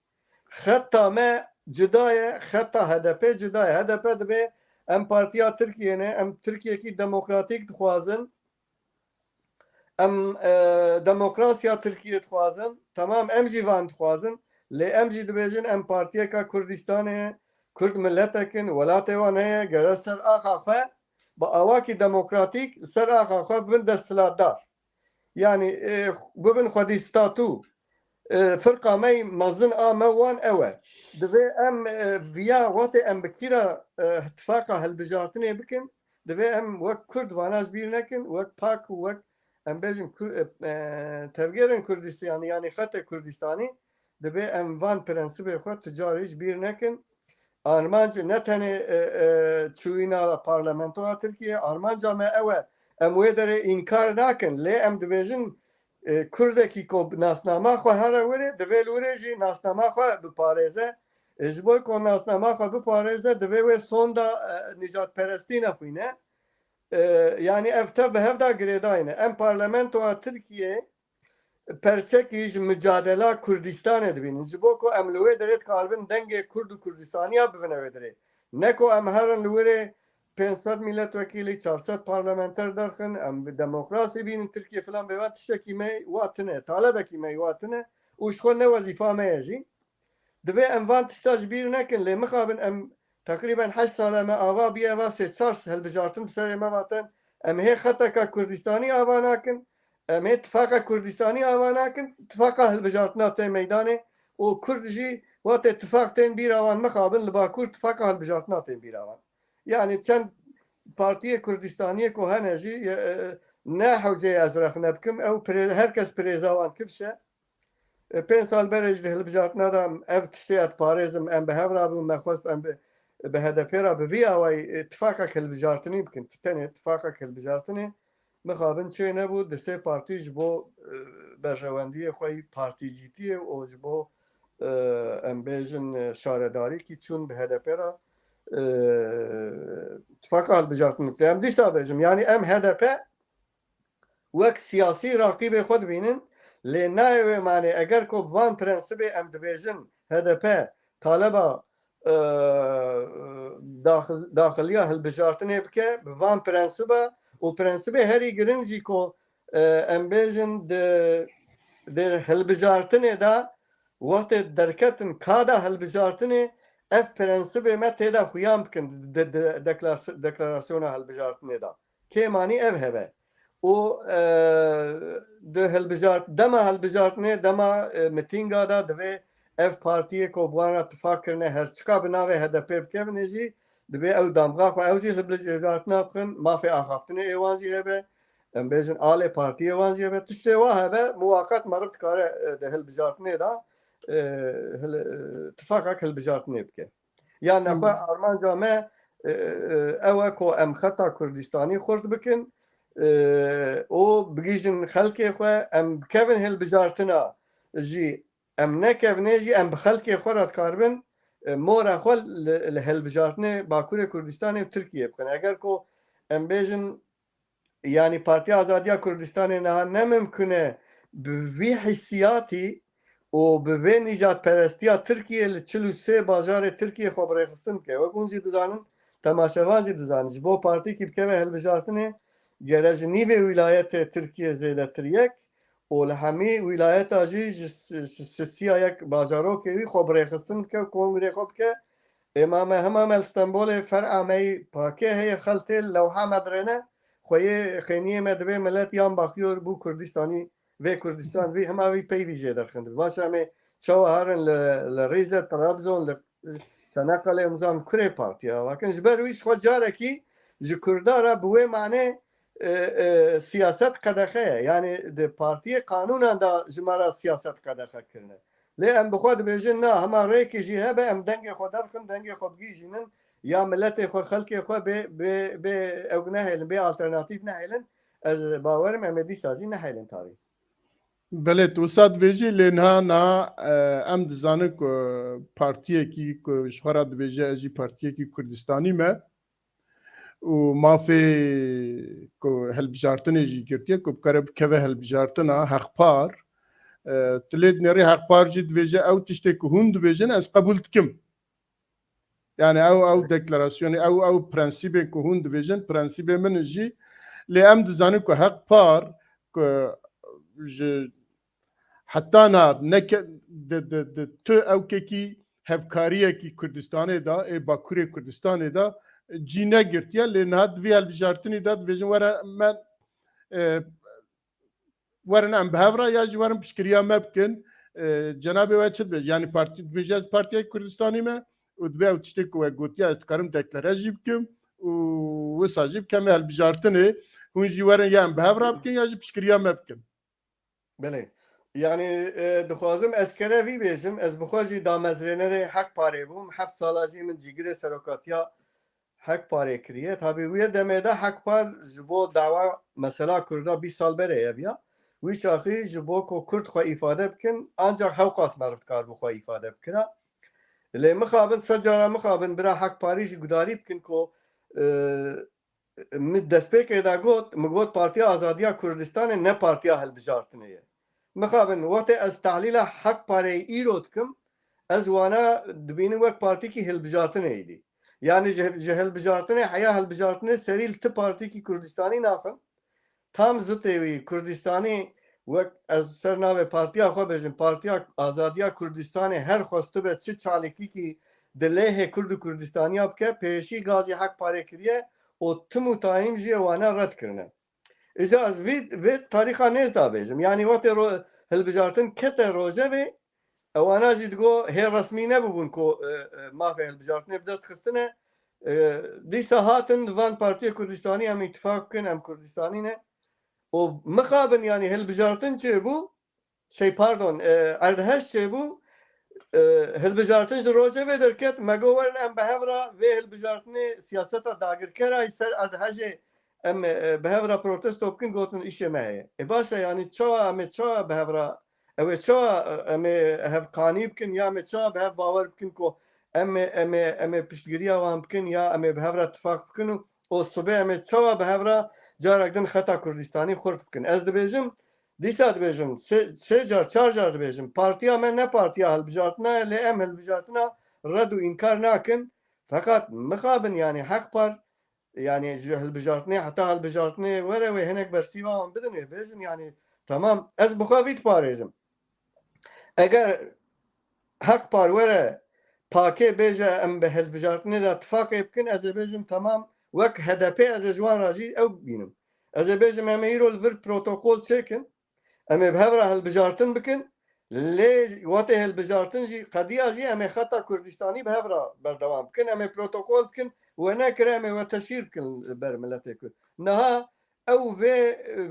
Xeta me cuda ye, xeta H D P cuda ye. H D P dibê em partiya Tirkiyê ne, em Tirkiyekî demokratîk dixwazin. Em, e, demokrasiya Tirkiyê dixwazin. Temam, em jî van dixwazin. Lê em jî dibêjin em partiyeka Kurdistanê ye, Kurd miletek in, welatê wan heye, gere ser axa xwe bi awakî demokratîk li ser axa xwe bibin desthilatdar. Yanî, e, bibin xwedî statû. E, firqa me mezin a me wan ew e. Divê em, e, viya wextê em bi kî re, e, tifaqa hilbijartinê bikin, divê em wek Kurd vana ji bîr nekin, wek pak û wek, em bêjin, Kur-, e, e, tevgêrên Kurdistanî, yanî xetê Kurdistanî, divê em van prensibê xwe ti carî ji bîr nekin. Armanc ne tenê, e, e, çûyîna parlamentoya Tirkiyê, armanca me ew e. Em wê derê înkar nakin, lê em dibêjin, e, Kurdekî ku nasnama xwe here wirê, divê li wirê jî nasnama xwe biparêze. E, ji bo ku nasnama xwe biparêze, divê wê sonda, e, nîjadperestî nexwîne. E, yanî ev tev bi hev de girêdayî ne. Em parlamentoya Tirkiyê perçekî ji micadela Kurdistanê dibînin. Ji bo ku em li wê derê dikaribin dengê Kurd û Kurdistaniya bibine wê derê. Ne ku em herin li wirê pênc sed milletvekîlî, çar sed parlamenter derxin, em bi demokrasî bînin, Tirkiye filan bêvan, tiştekî me wa tune, talebekî me wa tune û ji xwe ne wezîfa me ye jî. Divê em van tişta ji bîr nekin, lê mixabin em teqrîben heşt sal e me ava bûye, eva sê çar hilbijartin bi serê me vatin. Em hê xeteka Kurdistanî ava nakin, em hê tifaqa Kurdistanî ava nakin, tifaqa hilbijartina tê meydanê û Kurd jî Wextê tifaq tên bîra wan, mixabin li Bakur tifaqa hilbijartina tên bîra wan. Yani çend partiyê Kurdistaniyê ku hene jî, e, e, ne hewceyê ez rexne bikim, ew pire-, her kes pirêza wan kifş e. E, pênc sal berê jî di hilbijartina de em ev tiştê ez diparêzim, em bi hev re bûn, me xwest em bi, bi H D P re bi vî awayî, e, tifaqek hilbijartinî bikin. Tenê tifaqek hilbijartinê mixabin çê nebû, di sê partî ji bo, e, berjewendiyê xwe yî partîcîtiyê û ji bo, e, em bêjin, e, şaredarîkî çûn bi H D P re, e, tifaqa hilbijartinê bikin. Em dîsa bêjim, yani em H D P wek siyasî raqîbê xwe dibînin, lê nayê wê manê eger ku bi van prensibê em dibêjin H D P taleba, e, daxil-, daxiliya hilbijartinê bike, bi van prensiba û prensibê herî giring jî ku, e, em bêjin di, di hilbijartinê de wextê derketin kada hilbijartinê ev prensibê me tê de xuyan bikin di, di deklar-, deklarasyona hilbijartinê de. Kêmanî ev hebe. Û, e, di hilbijart-, dema hilbijartinê, dema, e, mitînga de divê ev partiyê ku bi wan re tifaq kirine, her çiqa bi navê H D P bikevine jî, divê ew damga xwe, ew jî hilbijartina bixin, mafê axaftinê ê wan jî hebe, em bêjin alê partiyê wan jî hebe. Tiştê wa hebe, muwaqet meriv dikare, e, di hilbijartinê de, e, hil-, e, tifaqek hilbijartinê bike. Ya nexwe Hmm. armanca me, e, e, ew e ku em xeta Kurdistanî xurt bikin, e, û bigihîjin xelkê xwe, em bikevin hilbijartina jî, em nekevnê jî, em bi xelkê xwe re dikaribin, e, mora xwe li, li hilbijartinê Bakurê Kurdistanê û Tirkiyê bixin. Eger ku em bêjin, yani Partiya Azadiya Kurdistanê niha ne mimkun e bi vî hîsiyatî û bi vê nîjadperestiya Tirkiyê li çil û sê bajarê Tirkiyê xwe bi rêxistin bike. Wek hûn jî dizanin, temaşevan jî dizanin, ji bo partîkî bikeve hilbijartinê, gere ji nîvê wîlayetê Tirkiyê zêdetir yek û li hemî wîlayeta jî ji s-, ji sisiya yek bajarokê wî xwe bi rêxistin bike û kongrê xwe bike. Êma me hema me li Stenbolê fer'a me yî pakê heye, xeltê lewha me dirêne, xweyê xêniyê me dibê milet yan baxiyor bû Kurdistanî, vê Kurdistan vî, hema vî peyvî jê derxin dibe. Baş em ê çawa herin li, li Rîze, Trabzon, li Çanakkale, em zan kurê partiya. Bakin ji ber wî ji xwe carekî ji Kurda re bi wê manê, e, e, siyaset qedexe ye. Yani di partiyê qanûnan de ji me re siyaset qedexe kirine. Lê em bi xwe dibêjin, na, hema rêkê jî hebe, em dengê xwe derxin, dengê xwe bigihîjînin, ya miletê xwe, xelkê xwe bê, bê, bê ew nehêlin, bê alternatîf nehêlin, ez bawerim em ê dîsa jî nehêlin tarî. Belê, tu wisa dibêjî, lê niha, niha, e, em dizanin ku partiyekî ku ji xwe re dibêje, ez jî partiyekî Kurdistanî me, û mafê ku hilbijartinê jî girtiye, ku bikare bikeve hilbijartina Hexpar. E, tu lê dinêrî Hexpar jî dibêje, ew tiştê ku hûn dibêjin, ez qebûl dikim. Yani ew, ew deklarasyonê, ew, ew prensîbên ku hûn dibêjin, prensîbê min in jî. Lê em dizanin ku Hexpar, ku ji heta niha neke-, di, di, di tu ewkekî hevkariyekî Kurdistanê de, ê Bakurê Kurdistanê de cî negirtiye, lê niha di vî hilbijartinî de dibêjin were me, e, werin em bi hev re ya jî werin piştgiriya me bikin. E, cenabê we çi dibêje? Yani partî, dibêje ez partiyek Kurdistanî me û dibê ew tiştê ku we gotiye ez dikarim deklare jî bikim û wisa jî bikeme hilbijartinê. Hûn jî werin ya em bi hev re bikin ya jî piştgiriya me bikin. Belê. Yani, e, dixwazim eşkere vî bêjim, ez bi xwe jî damezrênerê Hek Parê bûm. Heft sala jî min cîgirê serokatiya Hek Parê kiriye. Tabî wê demê de Hek Par ji bo dawa mesela Kurda bîst sal berê ye viya. Wî çaxî ji bo ku Kurd xwe îfade bikin, ancak hewqas meriv dikaribû xwe îfade bikira. Lê mixabin, sed cara mixabin bira Hek Parî jî gudarî bikin ku, e, min destpêkê de got, min got Partiya Azadiya Kurdistanê ne partiya hilbijartinê ye. Mixabin, wextê ez tehlîla Hek Pareyê îro dikim, ez wana dibînim wek partîkî hilbijartinê êdî. Yani ji, ji hilbijartinê, heya hilbijartinê serî li ti partîkî Kurdistanî naxim. Tam zitê wî Kurdistanî, wek ez ser navê partiya xwe bêjim, Partiya Azadiya Kurdistanê her xwestibe çi çalakîkî di lêhê Kurd û Kurdistaniya bike, pêşî gazî Hek Parê kiriye û tim û tayîm jî wana red kirine. Îja ez vî, vê tarîxa nêz de bêjim. Yanî wextê ro-, hilbijartin kete rojevê, Ewana jî digo hê resmî nebûbûn ku, e, e, mafê hilbijartinê bi dest xistine. E, dîsa hatin van Partiya Kurdistanî em îtifaq bikin, em Kurdistanî ne. Û mixabin, yanî hilbijartin çêbû, şey, pardon, e, erdhej çêbû, e, hilbijartin ji rojevê derket, me got werin em bi hev re vê hilbijartinê siyaseta dagirkera ji ser erdhejê em, e, bi hev re protesto bikin, gotin îşê me heye. E, baş e, yanî çawa em ê çawa bi hev re, ew ê çawa, e, em ê hev qanî bikin ya em ê çawa bi hev bawer bikin ku em ê, em ê, em ê piştgiriya wan bikin ya em ê bi hev re tifaq bikin û, û sibê em ê çawa bi hev re carek din xeta Kurdistanî xurt bikin. Ez dibêjim, dîsa dibêjim, sê, sê car, çar car dibêjim, partiya me ne partiya hilbijartina ye, lê em hilbijartina red û înkar nakin. Feqet mixabin, yanî Hek Par, yanî ji hilbijartinê heta hilbijartinê were wê hinek bersîva wan bidin, wê bêjin, yanî temam, ez bi xwe vî diparêzim. Eger Hek Par were pakê bêje em bi hilbijartinê de tifaqê bikin, ez ê bêjim temam, wek H D P ez ê ji wan re jî ew bînim. Ez ê bêjim em ê îro li vir protokol çêkin, em ê bi hev re hilbijartin bikin, lê wetê hilbijartin jî, qediya jî em ê xeta Kurdistanî bi hev re berdewam bikin, em ê protokol bikin, we nekire em ê we teşhîr bikin li ber miletê Kurd. Niha ew vê,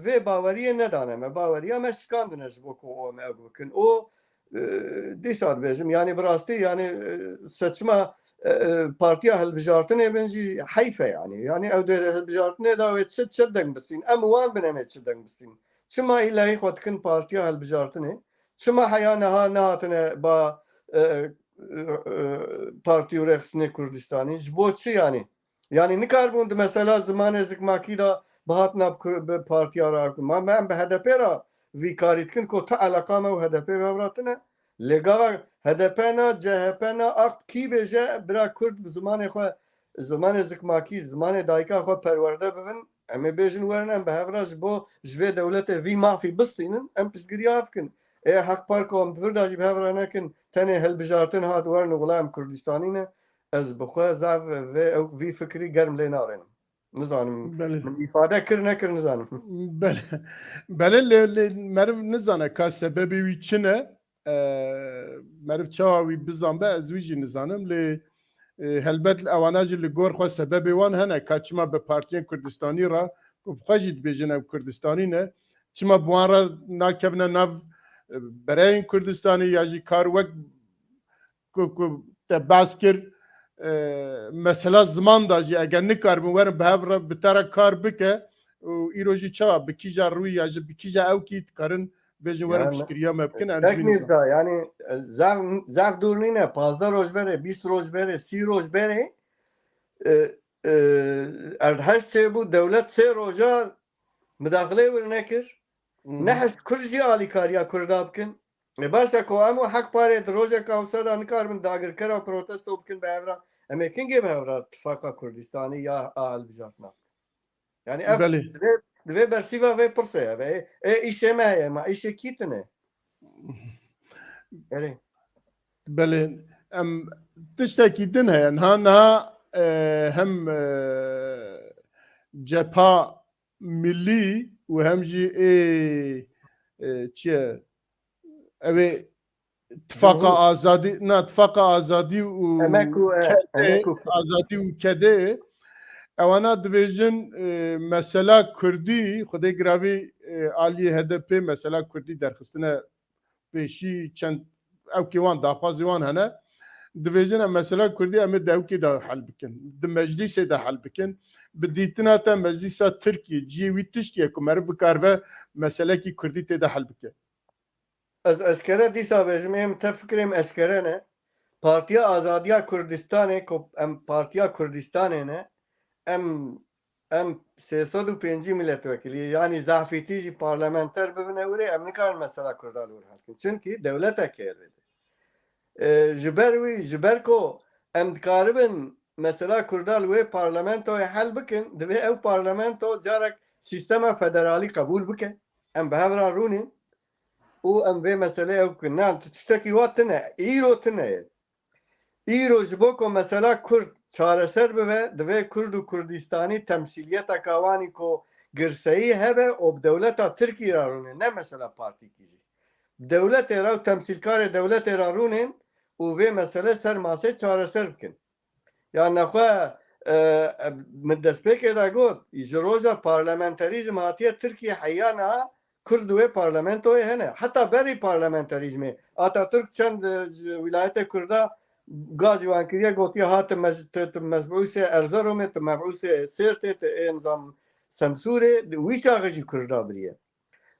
vê baweriyê nedane me. Baweriya me şikandine ji bo ku em ew bikin. Û, e, dîsa dibêjim, yanî bi rastî, yanî, e, seçima, e, e, partiya hilbijartinê bin jî heyf e, yanî. Yanî ew dê hilbijartinê da wê çi, çi deng bistîn. Em wan bin em ê çi deng bistîn. Çima îlayî xwe dikin partiya hilbijartinê? Çima heya niha nehatine ba, e, e, e, Partî û Rêxistinê Kurdistanî? Ji bo çi yanî? Yanî nikaribûn di mesela zimanê zikmakî de bihatina bi kur-, bi partiya re hakim. Ma me em bi H D P re vî karî dikin ku ti eleqa me û H D P ve re tine. Lê gava H D P na, C H P na, A K P kî bêje bira Kurd bi zimanê xwe, zimanê zikmakî, zimanê dayika xwe perwerde bibin, em ê bêjin werin em bi hev re ji bo ji vê dewletê vî mafî bistînin, em piştgiriya hev bikin. Ê Hek Par ku em di vir de jî bi hev re nekin, tenê hilbijartin hat werin û wila em Kurdistanî ne. Ez bi xwe zaf vê ew, vî fikrî germ lê narênim. Nizanim. Belê. Min îfade kir nekir nizanim. Belê. Belê lê, lê meriv nizane ka sebebê wî çi ne. E, meriv çawa wî bizanbe ez wî jî nizanim lê, e, helbet ewana jî li gor xwe sebebê wan hene ka çima bi partiyên Kurdistanî re ku bi xwe jî dibêjin ew Kurdistanî ne. Çima bi wan re nakevine nav, e, bereyên Kurdistanî ya jî kar wek ku, ku te behs kir, e, mesela ziman da jî eger nikaribin werin bi hev re bi te re kar bike û îro jî çawa bi kîja rûyî ya jî bi kîja ewkî dikarin bêjin werin piştgiriya me bikin, em jî nizan. Yanî, e, zaf, zaf dûr nîne, pazdeh roj berê, bîst roj berê, sî roj berê, e, e, erdhej çêbû, dewlet sê roja midaxilê wir nekir. Hmm. Nehişt Kurd jî alîkariya Kurda bikin. E, baş e ku em û Hek Parê di rojeka wisa de nikaribin dagirkera protesto bikin bi hev re. Em ê kingê bi hev re tifaqa Kurdistanî ya a hilbijartina bikin? Yanî ev Belê. Divê, divê bersîva vê pirsê hebe. Ê, ê îşê me heye, ma îşê kî tune? Erê. Belê. Em tiştekî din heye. Niha, niha, e, hem, e, cepha milî û hem jî ê, e, çi ye? Ew ê Tifaqa Cumhur- Azadî, na, Tifaqa Azadî û Emek û, e, Kedê, Emek û Azadî û Kedê, ewana dibêjin, e, mesela Kurdî, Xwedê giravî, e, aliyê H D P mesela Kurdî derxistine pêşî, çend ewkê wan, daxwazê wan hene. Dibêjin em mesela Kurdî em ê di ewkê de hel bikin, di meclîsê de hel bikin. Bi dîtina te meclîsa Tirkiyê cihê wî tiştî ye ku meriv bikaribe meselekî Kurdî tê de hel bike. Ez eşkere dîsa bêjim, êm te fikrê min eşkere ne. Partiya Azadiya Kurdistanê, ku em Partiya Kurdistanê ne, em, em sê sed û pêncî milletvekilî, yanî zafîtî jî parlamenter bibine wirê, em nikarin mesela Kurda li wir hel bikin. Çimkî dewletek heye li vê derê. E, ji ber wî, ji ber ku em dikaribin mesela Kurda li wê parlamentoyê hel bikin, divê ew parlamento carek sîstema federalî qebûl bike. Em bi hev re rûnîn û em vê meselê ew bikin. Na, tiştekî wa tune, îro tune ye. Îro ji bo ku mesela Kurd çareser bibe, divê Kurd û Kurdistanî temsîliyeteka wanî ku girseyî hebe û bi dewleta Tirkî re rûnê, ne mesela partîkî jî. dewletê re û temsîlkarê dewletê re rûnên û vê mesele ser masê çareser bikin. Ya nexwe, e, e, min destpêkê de got, ji roja parlamenterîzm hatiye Tirkiye heya niha Kurd di wê parlamentoyê hene. Heta berî parlamenterîzmê Atatürk çend, e, ji wîlayetê Kurda gazî wan kiriye, gotiye, ha tu mez-, tu, tu mebûsê Erzeromê, tu mebûsê Sêrtê, tu ê nizam Semsûrê, di wî çaxê jî Kurda biriye.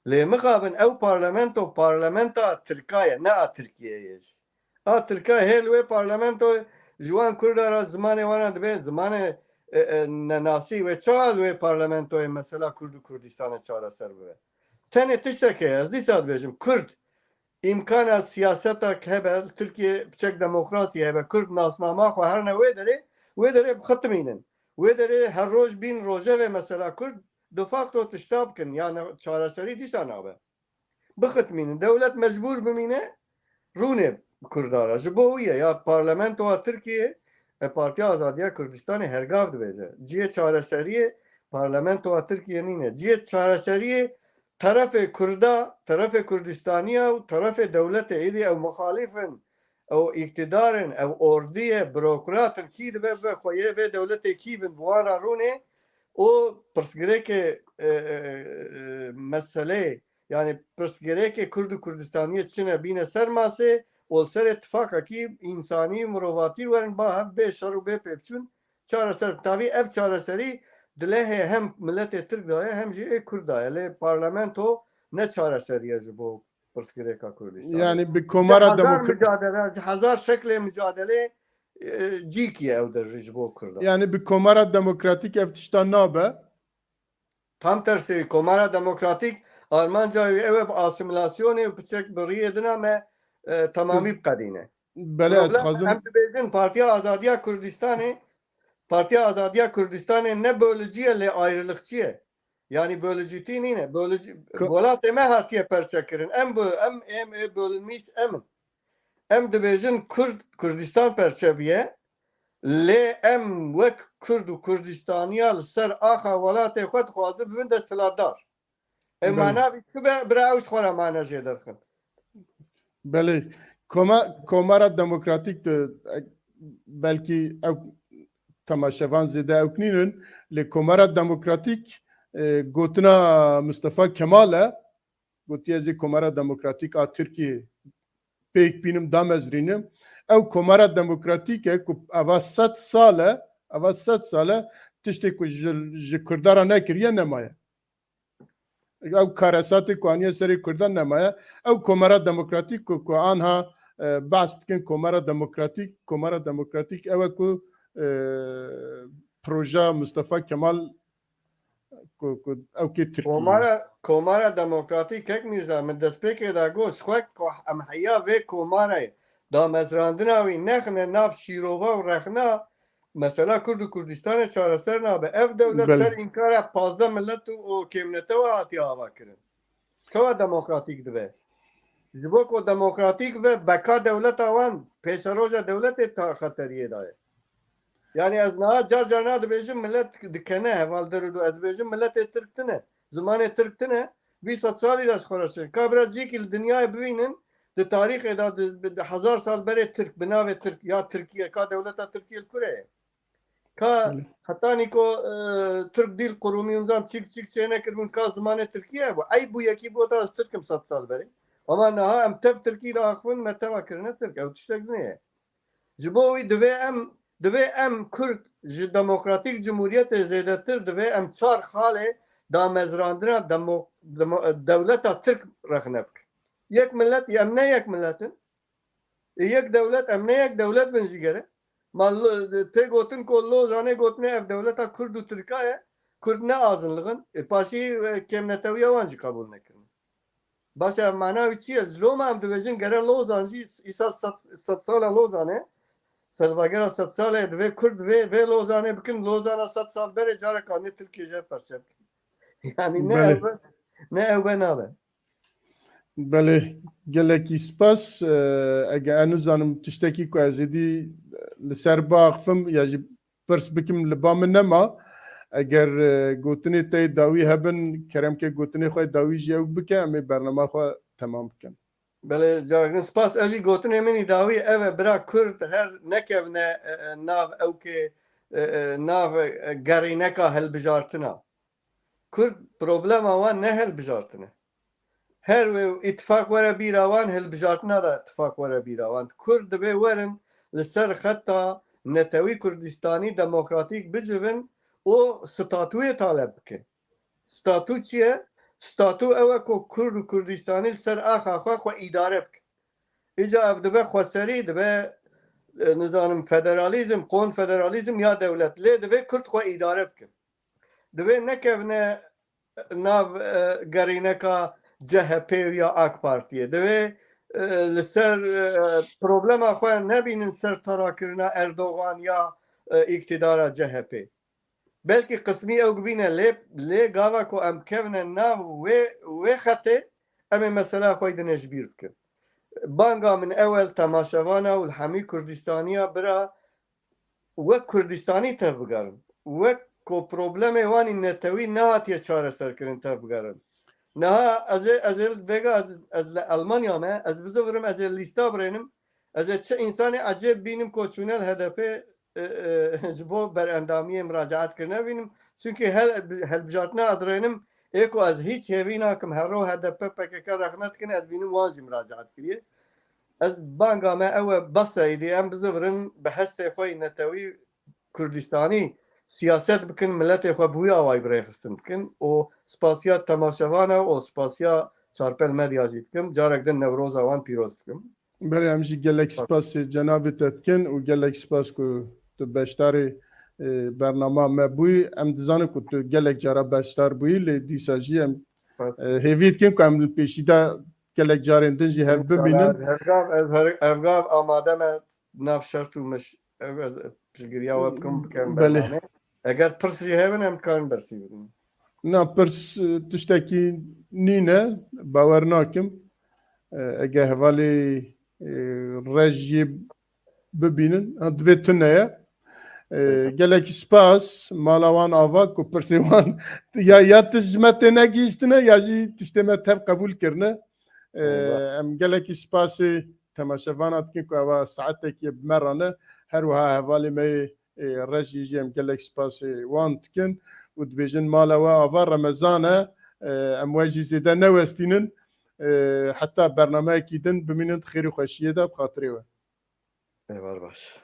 Lê mixabin ew parlamento, parlamenta Tirka ye, ne a Tirkiyeyê jî. A Tirka hê li wê parlamento ji wan Kurda re zimanê wan re dibê zimanê, e, e, nenasî, wê çawa li wê parlamentoyê mesela Kurd û Kurdistanê çareser bibe? Tenê tiştek heye, ez dîsa dibêjim, Kurd îmkana siyasetek hebe, li Tirkiye piçek demokrasî hebe, Kurd nasnama xwe herne wê derê, wê derê bixitmînin. Wê derê her roj bîn rojevê mesela Kurd de facto tişta bikin, ya ne, çareserî dîsa nabe. Bixitmînin. Dewlet mecbûr bimîne, rûnê bi Kurda re. Ji bo wî ye, ya parlamentoya Tirkiyê, e, Partiya Azadiya Kurdistanê her gav dibêje. Cihê çareseriyê parlamentoya Tirkiyê nîne. Cihê çareseriyê terefê Kurda, terefê Kurdistaniya û terefê dewletê, êdî ew muxalîf in, ew îktidar in, ew ordiye, burokrat in, kî dibe bibe xweyê vê dewletê kî bin, bi wan re rûnê û pirsgirêkê, e, e, e, meseleyê, yani pirsgirêkê Kurd û Kurdistaniyê çi ne bîne ser masê û li serê tifakekî însanî, mirovatî werin ba hev bê şer û bê pêvçûn çareser. Tavî ev çareserî dilehê hem miletê Tirk daye hem jî ê Kurd daye. Lê parlamento ne çareserî ye ji bo pirsgirêka Kurdistanê. Yani bi Komara Demokratîk, hezar mücadele, hezar şeklê mücadele, e, cîkî ew de ji bo Kurdan. Yani bi Komara Demokratîk ev tişta nabe? Tam tersê, Komara Demokratîk armanca wî ew e bi asîmîlasyonê û piçek bi riyê dina me, e, temamî biqedîne. Belê, ez Problem, dixwazim em dibêjin Partiya Azadiya Kurdistanê, Partiya Azadiya Kurdistanê ne bölücü ye, lê ayrılıkçı ye. Yani bölücütî nîne. Bölücü, Ko- welatê me hatiye perçe kirin. Em bu, em, em, ê bölünmîş em in. Em dibêjin Kurd, Kurdistan perçe biye. Lê em wek Kurd û Kurdistaniya li ser axa welatê xwe dixwazin bibin desthilatdar. E, Belê. Mana vî çi be, bira ew ji xwe re mane jê derxin. Belê. Koma-, Komara Demokratîk de, e, belkî ew temaşevan zêde ewk nînin, lê Komara Demokratîk, e, gotina Mustafa Kemal e, gotiye, "Ez ê Komara Demokratîk a Tirkiyê pêk bînim, damezrînim." Ew Komara Demokratîk e ku eva sed sal e, eva sed sal e, tiştê ku ji, ji Kurda re nekiriye nemaye. Ew karesatê ku aniye serê Kurdan nemaye. Ew Komara Demokratîk ku, ku anha, e, behs dikin Komara Demokratîk, Komara Demokratîk ew e ku, e, proja Mustafa Kemal ku, ku ew kê Tirkî ye. Komara, Komara Demokratîk, Kek Mîrza, min destpêkê de got, ji xwe ku em heya vê komarê damezrandina wî nexine nav şîrova û rexna, mesela Kurd û Kurdistanê çareser nabe. Ev dewlet Belê. ser înkara pazdeh milet û, û kêmnetewa hatiye avakirin. Çawa demokratîk dibe? Ji bo ku demokratîk ve beka dewleta wan, pêşeroja dewletê ta xeteriyê de ye. Yani ez niha car carna dibêjim, milet dikene hevaldir û ez dibêjim, miletê Tirk tine, zimanê Tirk tine, vî sed salî de ji xwe re çêkin. Ka bira cîkî li dinyayê bibînin, di tarîxê de di, di, di hezar sal berê Tirk, bi navê Tirk ya Tirkiye, ka dewleta Tirkiye li kure ye? Ka Belê. hetanî ku, e, Tirk dîl qurûmî û nizam çîk çîk çê nekiribûn, ka zimanê Tirkiye bû. Eyb bû yekî bû, ta ez Tirk im sed sal berê. Ama niha em tev Tirkî diaxivin, me teva kirine Tirk. Ew tiştek din e. Ji bo wî divê em, divê em Kurd ji demokratîk cumhuriyetê zêdetir divê em çar xalê damezrandina demo-, demo-, dewleta Tirk rexne bikin. Yek milet, em ne yek milet in. Ê yek dewlet, em ne yek dewlet bin jî gere. Ma li, tê gotin ku Lozanê gotine ev dewleta Kurd û Tirka ye, Kurd ne azin lixin. Ê paşî, e, kêmnetewiya wan jî qebûl nekirin. Baş e, mana wî çi ye? Loma em dibêjin gere Lozan jî îsal sed, sed sala Lozan e. Salvegera sed sal e, divê Kurd vê, vê Lozanê bikin, Lozana sed sal berê careka nê Tirkiye jê perçe bikin. Yani ne Belê. ew be, ne ew be nabe. Belê, gelekî spas. E, ege ez nizanim tiştekî ku ez êdî li ser biaxifim ya jî pirs bikim li ba min nema. Eger, e, gotinê te yê dawî hebin, kerem ke gotinê xwe yê dawî jî ew bike, em ê bernama xwe temam bikin. Belê, carek din spas. Ez jî gotinê min î dawî ev e, bira Kurd her nekevne, e, e, nav ewkê, e, e, nav, e, gerîneka hilbijartina. Kurd problema wan ne hilbijartin e. Her wê îtifaq were bîra wan, hilbijartina de îtifaq were bîra wan. Kurd divê werin li ser xeta netewî Kurdistanî demokratîk bicivin û statûyê taleb bikin. Statû çi ye? Statû ew e ku Kurd û Kurdistanî li ser axa xwe xwe îdare bikin. Îca ev dibe xweserî, dibe, e, nizanim, federalîzm, konfederalîzm ya dewlet. Lê divê Kurd xwe îdare bikin. Divê nekevne nav, e, gerîneka C H P ya AK Partiyê. Divê, e, li ser, e, problema xwe nebînin ser tarakirina Erdogan ya, e, îktidara C H P. Belkî qismî ew bibîne, lê, lê gava ku em bikevine nav wê, wê xetê, em ê mesela xwe yî dinê ji bîr bikin. Banga min ew e li temaşevana û li hemî Kurdistaniya bira wek Kurdistanî tevbigerin. Wek ku problemê wan î netewî nehatiye çareserkirin tevbigerin. Niha ez ê, ez ê vêga ez, ez li Elmanya me, ez bizivirim, ez ê lîsta birênim, ez ê çi însanê ecêb bînim ku çûne li H D P, e, e, ji bo berendamiyê miracaat kirine bînim. Çunkî hel-, helbijartina ez dirênim, ê ku ez hîç hêvî nakim, hero H D P P K K rexne dikin, ez dibînim wan jî miracaat kiriye. Ez banga me ew e, bes e, îdî em bizivirin, bi hestê xwe yî netewî Kurdistanî siyaset bikin, miletê xwe bi wî awayî bi rêxistin bikin. Û spasiya temaşevana û spasiya Çarpel Medya jî dikim. Carek din Newroza wan pîroz dikim. Belê, em jî gelek spasê cenabê te dikin û gelek spas ku tu beşdarê, e, bernama me bûyî. Em dizanin ku tu gelek cara beşdar bûyî, lê dîsa jî em, Spas. e, hêvî dikin ku em li pêşî de gelek carên din jî hev bimînin. Hevgav, ez her-, hevgav amade me nav şert û miş. Ev ez piştgiriya we bikim, bikim Belê. bername. Eger pirs jî hebin, em dikarin bersî bidin. Na, pirs, e, tiştekî nîne, bawer nakim. E, eger hevalê, e, rej jî bibînin, ha, divê tune ye. E, Evet. gelekî spas, mala wan ava ku pirsê wan ya, ya tişt ji me tê negihîştine, ya jî tiştê me tev qebûl kirine. E, Eyvallah. Em gelekî spasê temaşevana dikin ku eva saetekî bi me re ne. Her wiha hevalê me yê, e, Rejî jî em gelek spasê wan dikin û dibêjin mala we ava Remezan e. E, em we jî zêde newestînin. E, heta bernameyekî din bimînin di xêr û xweşiyê de bi xatirê we. Êvar baş.